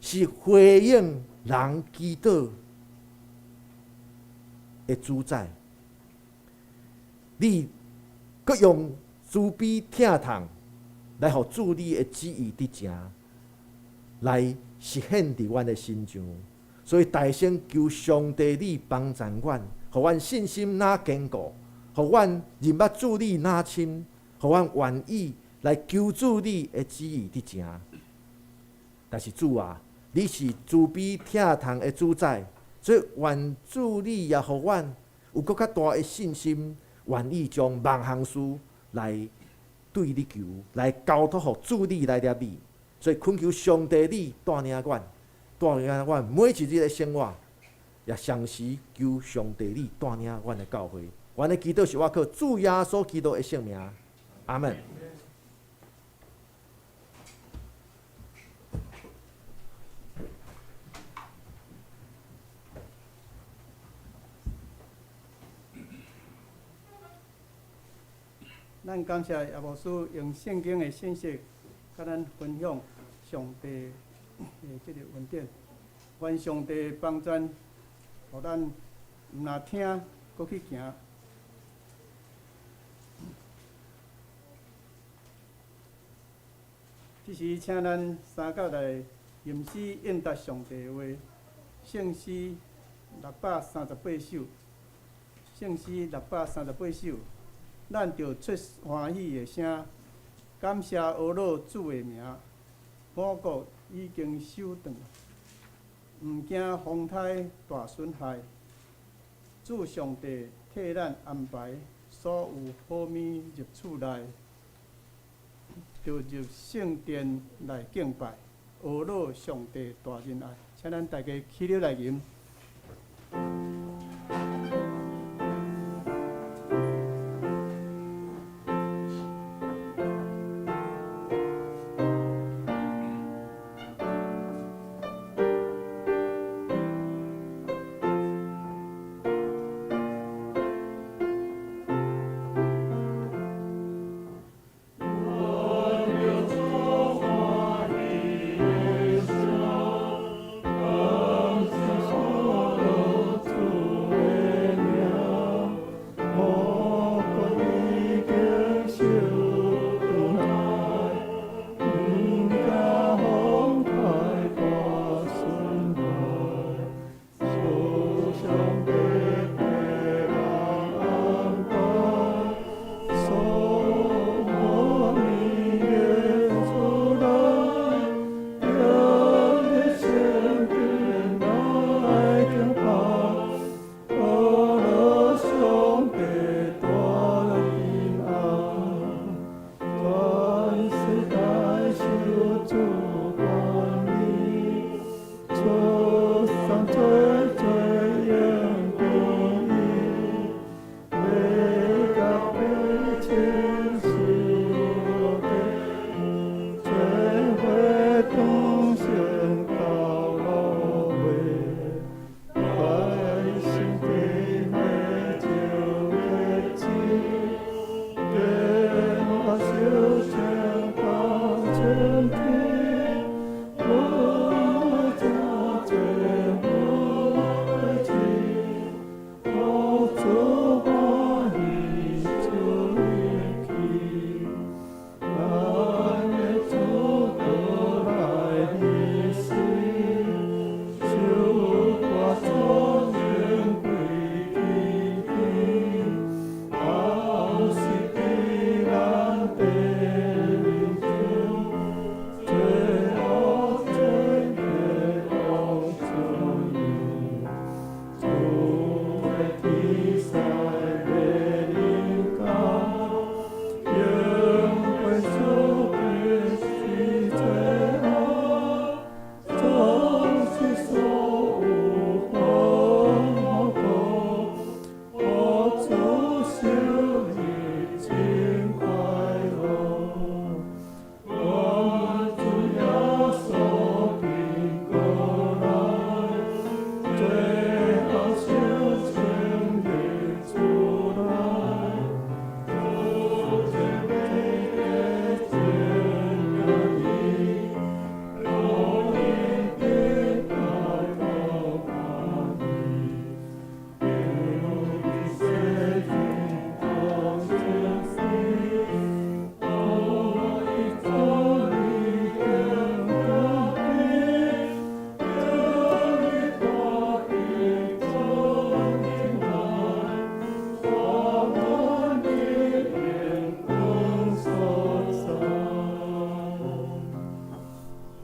是回應人祈禱的主宰，你閣用慈悲疼痛來予主你的旨意得成，來實現佇阮的身上。所以大聲求上帝你幫助阮，予阮信心若堅固，予阮認捌主你若深，予阮願意來求主你的旨意得成。但是主啊，你是慈悲疼痛的主宰。所以，願主你也予阮有閣較大的信心，願意將萬項事來對你求，來交託予主你來掠你。所以，懇求上帝你帶領阮，帶領阮每一日的生活，也同時求上帝你帶領阮的教會。阮的祈禱是倚靠主耶穌基督的聖名。阿門。咱感謝葉牧師用聖經的信息，佮咱分享上帝的這個恩典。願上帝幫贊，予咱毋若聽，閣去行。這時，請咱三甲來吟詩應答上帝的話，聖詩638首，聖詩638首。咱著出歡喜的聲，感謝阿樂主的名。五穀已經收轉，毋驚風颱大損害。主上帝替咱安排所有好物入厝內，就入聖殿來敬拜，阿樂上帝大仁愛。請咱大家起立來吟。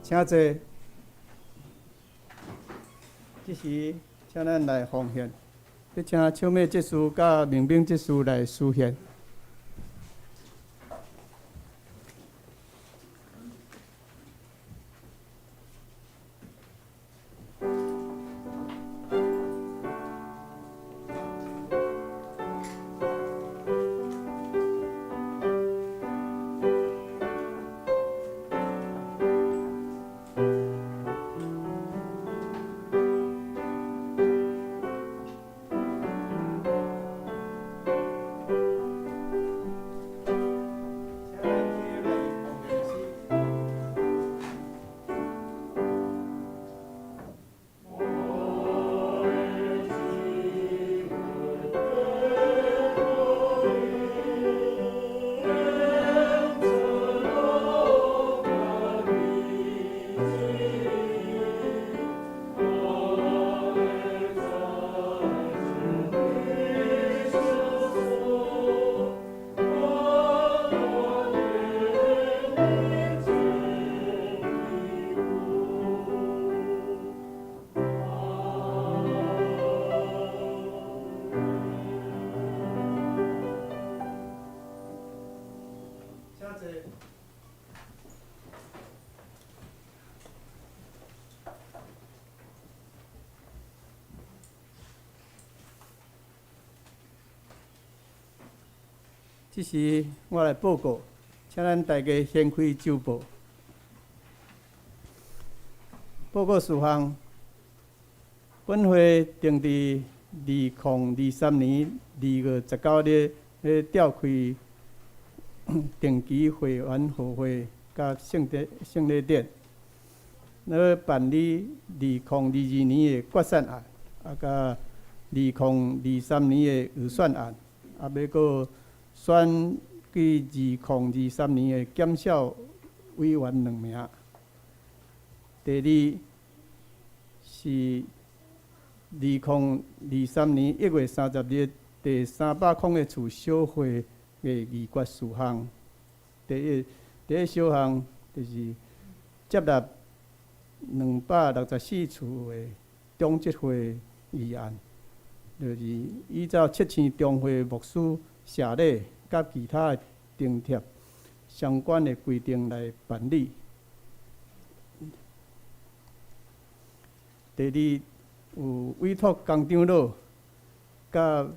請坐。這時，請咱來奉獻，欲請秋美執事佮明明執事來司獻。請坐。這時我來報告，請咱大家掀開週報。報告事項，本會定佇2023年2月19日欲召開定期會員會會佮聖禮典，來辦理2022年的決算案，啊，佮2023年的預算案，啊，欲閣選舉2023年的檢校委員兩名。第二是2023年1月30日第300空个次小會的議決事項。第一小項就是接納264次的長執會議案，就是依照七星中會牧師謝禮佮其他的津貼相關的規定來辦理。第二，有委託江長老佮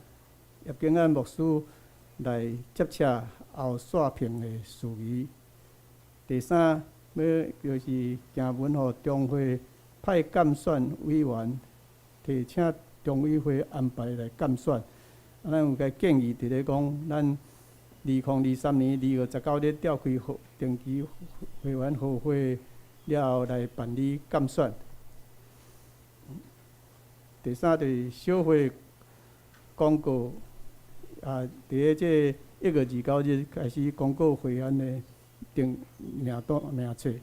葉景安牧師來接洽後煞聘的事宜。第三，欲就是行文予中會派監選委員，提請中委會安排來監選。啊，咱有共建議佇咧講，咱2023年2月19日召開定期會員會了後來辦理監選。第三就是小會公告，啊，佇咧這1月29日開始公告會員的定名單名冊。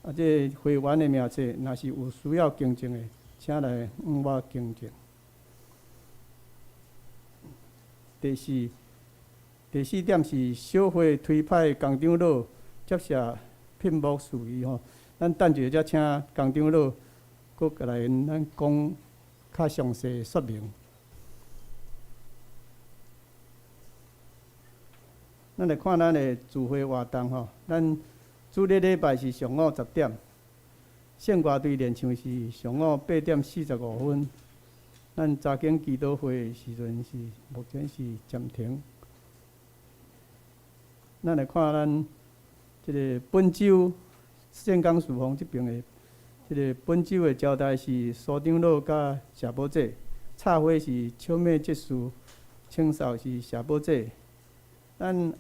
啊，這會員的名冊，若是有需要更正的，請來向我更正。第四點是小會推派江長老接受聘牧事宜吼，咱等一下才請江長老閣來咱講較詳細說明。咱來看咱的聚會活動吼，咱主日禮拜是上午10點，聖歌隊練唱是上午8點45分。咱查經祈禱會的時陣是目前是暫停。咱來看咱這个本週聖工事奉這爿的這个本週的招待是蘇長老佮謝寶姐，插花是秋妹執事，清掃是謝寶姐。咱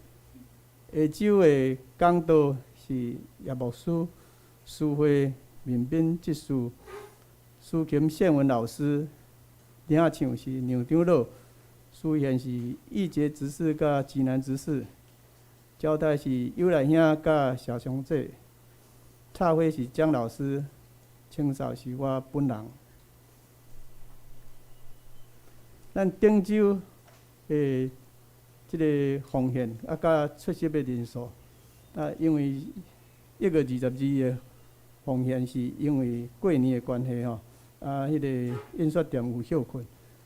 下週的講道是葉牧師、蘇慧敏敏執事、蘇琴憲文老師，領唱是梁長老，司獻是義傑執事佮濟南執事，招待是尤來兄佮謝松姐，插花是江老師，清掃是我本人。咱頂週的這个奉獻啊，佮出席的人數，啊，因為1月22的奉獻是因為過年的關係吼，啊，彼個印刷店有歇睏，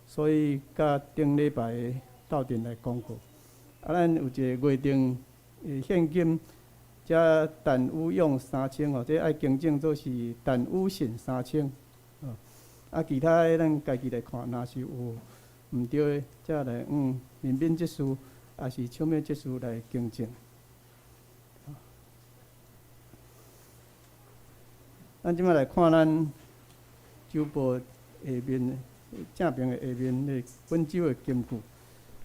所以佮頂禮拜鬥陣來公告。啊，咱有一個月定的獻金，遮陳宇勇3000吼，這愛更正做是陳宇信三千，啊，其他的咱家己來看，若是有毋對的，才來用面面執事，抑是手尾執事來更正。咱這擺來看咱周報下面正爿的下面的本周的金句，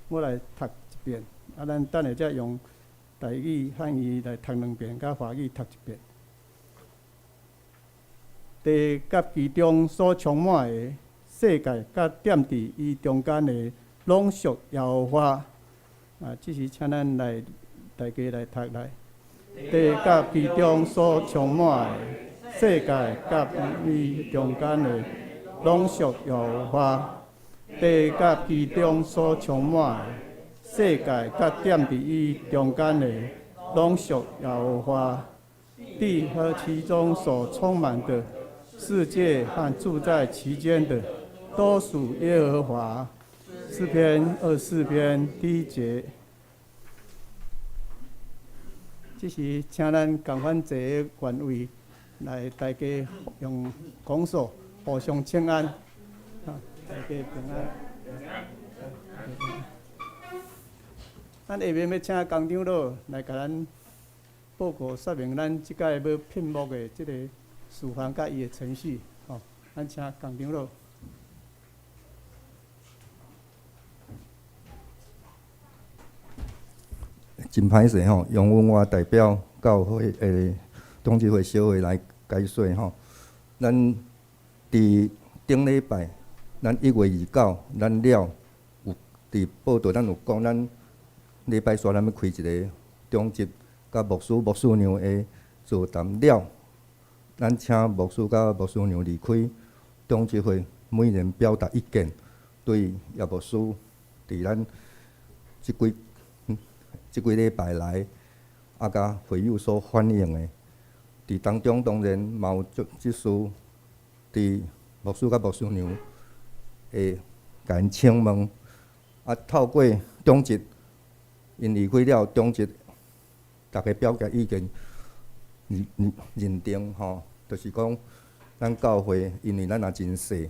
我來讀一遍，啊，咱等下才用台語、漢語來讀兩遍，佮華語讀一遍。地佮其中所充滿的，世界佮踮佇伊中間的，攏屬耶和華。啊，這時請咱來大家來讀來。地佮其中所充滿的，世界佮伊中間的，攏屬耶和華。地佮其中所充滿的，世界佮踮佇伊中間的，攏屬耶和華。地和其中所充滿的，世界和住在其間的，都屬耶和華。詩篇24篇第1節。這時請咱仝款坐的原位來，大家用拱手互相請安，啊，大家平安。咱下面欲請江長老來共咱報告說明咱這擺欲聘牧的這個事項佮伊的程序，吼，咱請江長老。真歹勢吼，容許我代表教會的董事會小會來解說吼。咱佇頂禮拜，咱1月29，咱了有佇報道，咱有講，咱禮拜三咱欲開一个長執佮牧師、牧師娘的座談了，咱請牧師佮牧師娘離開長執會，每人表達意見，對葉牧師佇咱這幾禮拜來，啊，佮會友所反映的，佇當中當然嘛有足執事，佇牧師佮牧師娘會共𪜶請問，啊，透過長執，𪜶離開了，長執，逐家表達意見，認認定吼，就是講咱教會，因為咱也真細，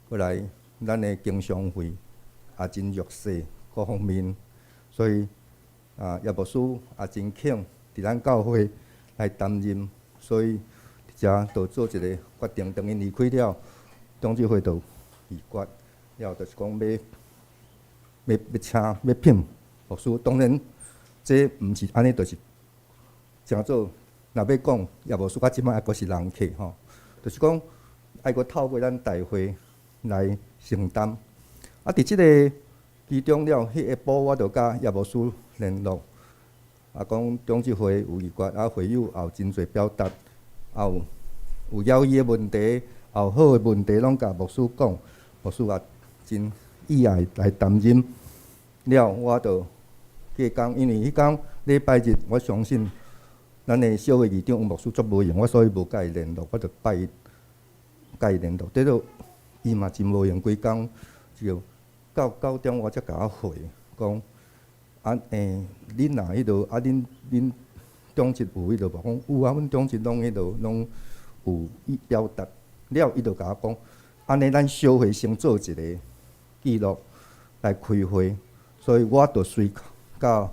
閣來咱的經常費也真弱勢，各方面，所以啊，葉牧師也真肯佇咱教會來擔任，所以佇遮就做一个決定。當𪜶離開了，長執會就議決了，就是講欲欲欲請欲聘牧師。當然，這毋是按呢，就是誠做。若欲講葉牧師，到這擺猶閣是人客吼，就是講愛閣透過咱大會來承擔。啊，佇這个其中了，彼下晡我就佮葉牧師聯絡，啊，講長執會有議決，啊，會友也有真濟表達，也有有猶豫的問題，也有好的問題，攏共牧師講，牧師也真意愛來擔任。了，我就隔工，因為彼工禮拜日，我相信咱的小會議長黃牧師足無閒，我所以無佮伊聯絡，我就拜一佮伊聯絡。結果伊嘛真無閒，規工就到9點我才共我回講。啊，欸，恁若彼落啊，恁恁長執有彼落無？講有啊，阮長執攏彼落攏有意表達。了，伊就共我講，按呢，咱小會先做一个記錄來開會，所以我就隨佮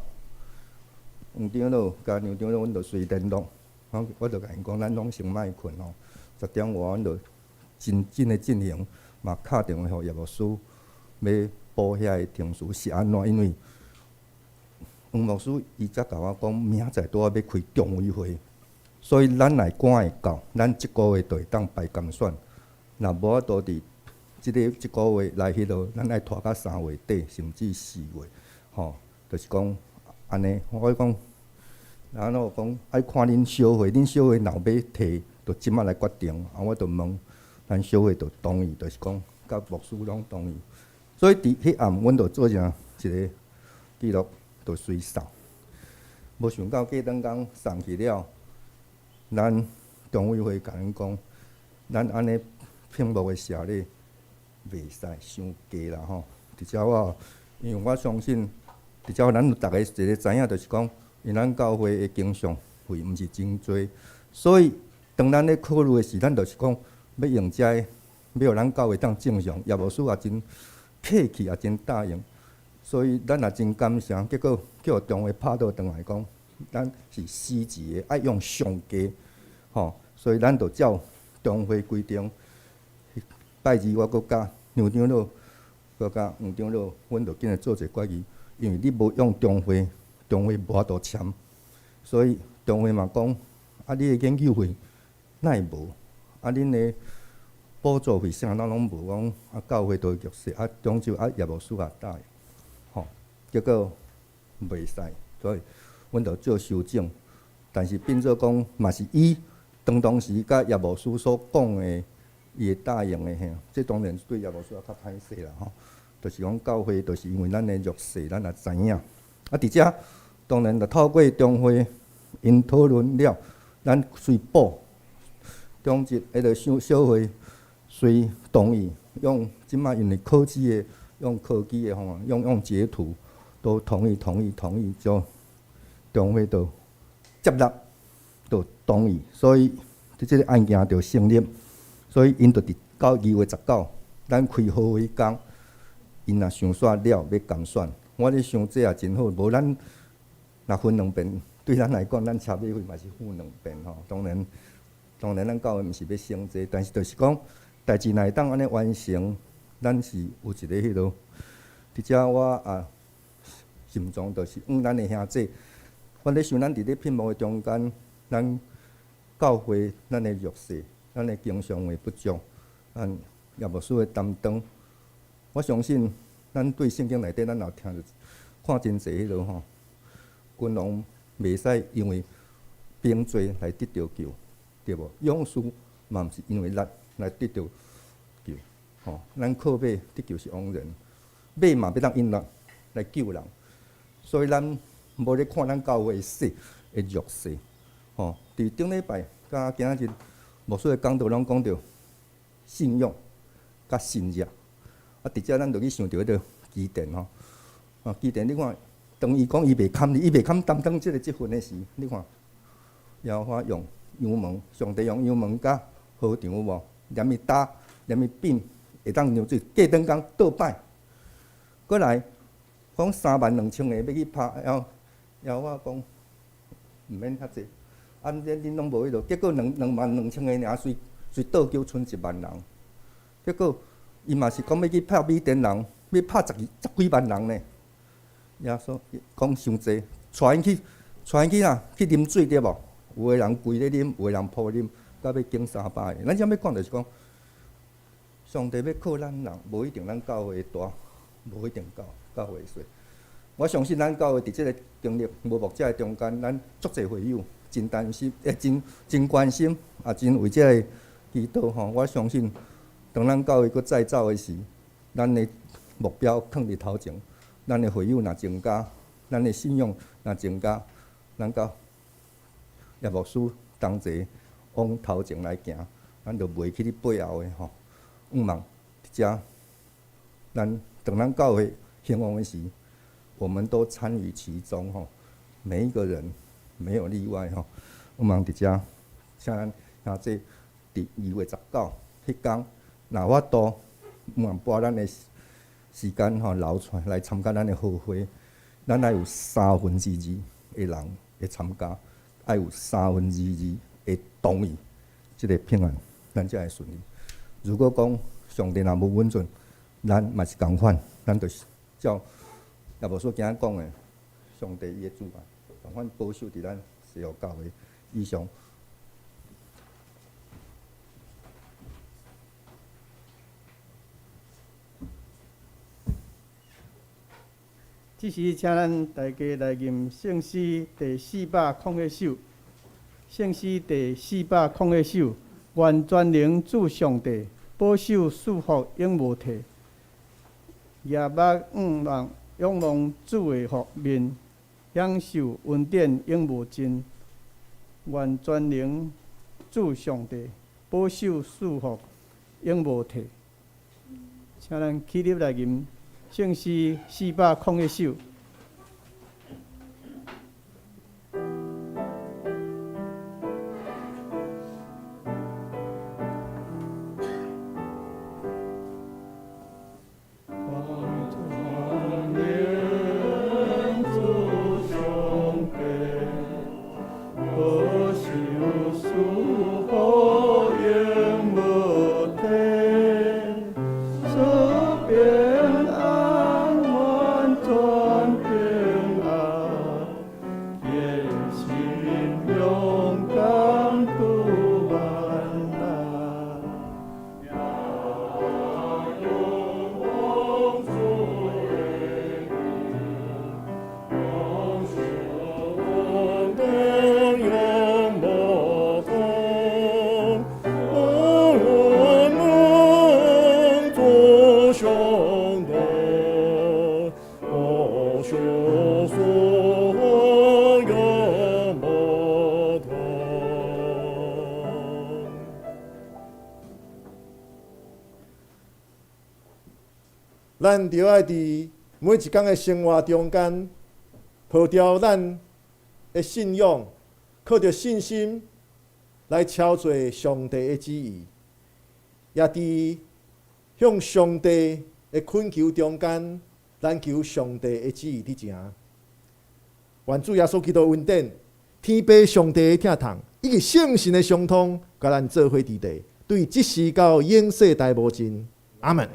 黃長老、佮梁長老，阮就隨聯絡。我我就共𪜶講，咱攏先莫睏吼，10點外阮就真緊的進行，嘛敲電話予葉牧師，欲補遐个程序是按怎？因為黃牧師伊才共我講，明仔載拄仔欲開常委會，所以咱若趕會到，咱這个月就會當排監選。若無法度佇這个這个月來彼落，咱愛拖到3月底，甚至4月，吼，就是講按呢。我講，然後講愛看恁小會，恁小會若有欲提，就這擺來決定。啊，我就問咱小會就同意，就是講佮牧師攏同意。所以佇彼暗，阮就做成一个記錄。就隨送，無想到過兩工送去了，咱中委會共阮講，咱按呢聘牧的謝禮袂使傷低啦吼。佇遮我，因為我相信，佇遮咱逐个一个知影，就是講，因咱教會的經常費毋是真濟，所以當咱咧考慮的時，咱就是講欲用這个，欲予咱教會當正常，葉牧師也真客氣，也真答應，所以咱也真感謝。結果叫中會拍倒轉來講，咱是司職的，愛用上低吼，所以咱就照中會規定，拜二我閣佮梁長老，閣佮黃長老，阮就緊來做一個決議，因為你無用中會，中會無法度簽，所以中會嘛講，啊，你的研究費哪會無？啊，恁的補助費啥攏攏無，講啊，教會都弱勢，啊，終究啊，葉牧師也答應，吼，結果袂使，所以阮就做修正，但是變做講嘛是以當當時佮葉牧師所講的，伊會答應的嘿，這當然對葉牧師也較歹勢啦吼，就是講教會就是因為咱的弱勢，咱也知影。啊，佇遮當然就透過中會𪜶討論了，咱隨補中職彼个小小會隨同意用這擺因為科技的用科技的方法，用截圖都同意同意同意，就中會就接納，就同意，所以這個案件就成立。所以𪜶就佇到2月19，咱開好會工，𪜶若想煞了欲監選，我咧想這也真好，無咱若分兩遍，對咱來講，咱車馬費嘛是付兩遍吼。當然，當然咱教會毋是欲省這，但是就是講，代誌若會當按呢完成，咱是有一個彼落。佇遮我也心中就是向咱的兄弟，我咧想咱佇咧聘牧的中間，咱教會咱的弱勢。咱的經常會不足，咱葉牧師的擔當，我相信咱對聖經內底，咱也聽著看真濟彼落吼。君王袂使因為兵濟來得著救，對無？勇士嘛毋是因為力來得著救，吼。咱靠馬得救是枉然，馬嘛欲當因力來救人，所以咱無咧看咱教會的細的弱勢，吼。佇頂禮拜佮今仔日。牧師的講道攏講著信仰佮信任，啊，佇遮咱就去想著彼个基甸吼，啊，基甸你看，當伊講伊袂堪伊袂堪擔當這个職分的時，你看，耶和華用羊毛，上帝用羊毛佮禾場有無？連伊焦，連伊扁，會當讓水過轉工倒擺，閣來講3萬2千個欲去拍，然後耶和華講毋免遐濟。啊！恁恁攏無彼落，結果2萬2千个爾，隨隨倒救賰1萬人。結果伊嘛是講欲去拍米甸人，欲拍十二十幾萬人呢。耶穌講傷濟，帶𪜶去，帶𪜶去啥？去啉水對無？有的人跪咧啉，有的人鋪啉，到尾經300个。咱遮欲講就是講，上帝欲靠咱人，無一定咱教會大，無一定教教會細。我相信咱教會佇這个經歷無牧者的中間，咱足濟會友。真擔心，會真真關心，也真為這个祈禱吼。我相信，當咱教會閣再走的時，咱的目標囥佇頭前，咱的會友若增加，咱的信仰若增加，咱佮葉牧師同齊往頭前來行，咱就袂去咧背後的吼。向望佇遮，咱當咱教會興旺的時，我們都參與其中吼，每一個人。沒有例外吼，向望佇遮，請咱兄弟佇2月19彼工，若有法度，向望撥咱的時間吼留出來來參加咱的好會，咱愛有二的人會參加，愛有二會同意這个聘案，咱才會順利。如果講上帝若無允准，咱嘛是仝款，咱就是照葉牧師今仔講的，上帝伊的主啊。仝款保守佇咱西湖教會以上。這時，請咱大家來吟聖詩第401首。聖詩第401首，願全能主上帝保守賜福永無退，舉目仰望仰望主的福面。享受恩典永無盡，願全能主上帝保守賜福，永無退。請咱起立來吟聖詩401首。咱著愛佇每一工的生活中間，抱著咱的信仰，靠著信心來操作上帝的旨意，也佇向上帝的懇求中間，咱求上帝的旨意佇成。願主耶穌基督恩典、天父上帝的疼痛，以及聖神的相通，共咱做伙佇地，對這時到永世代無盡。阿門。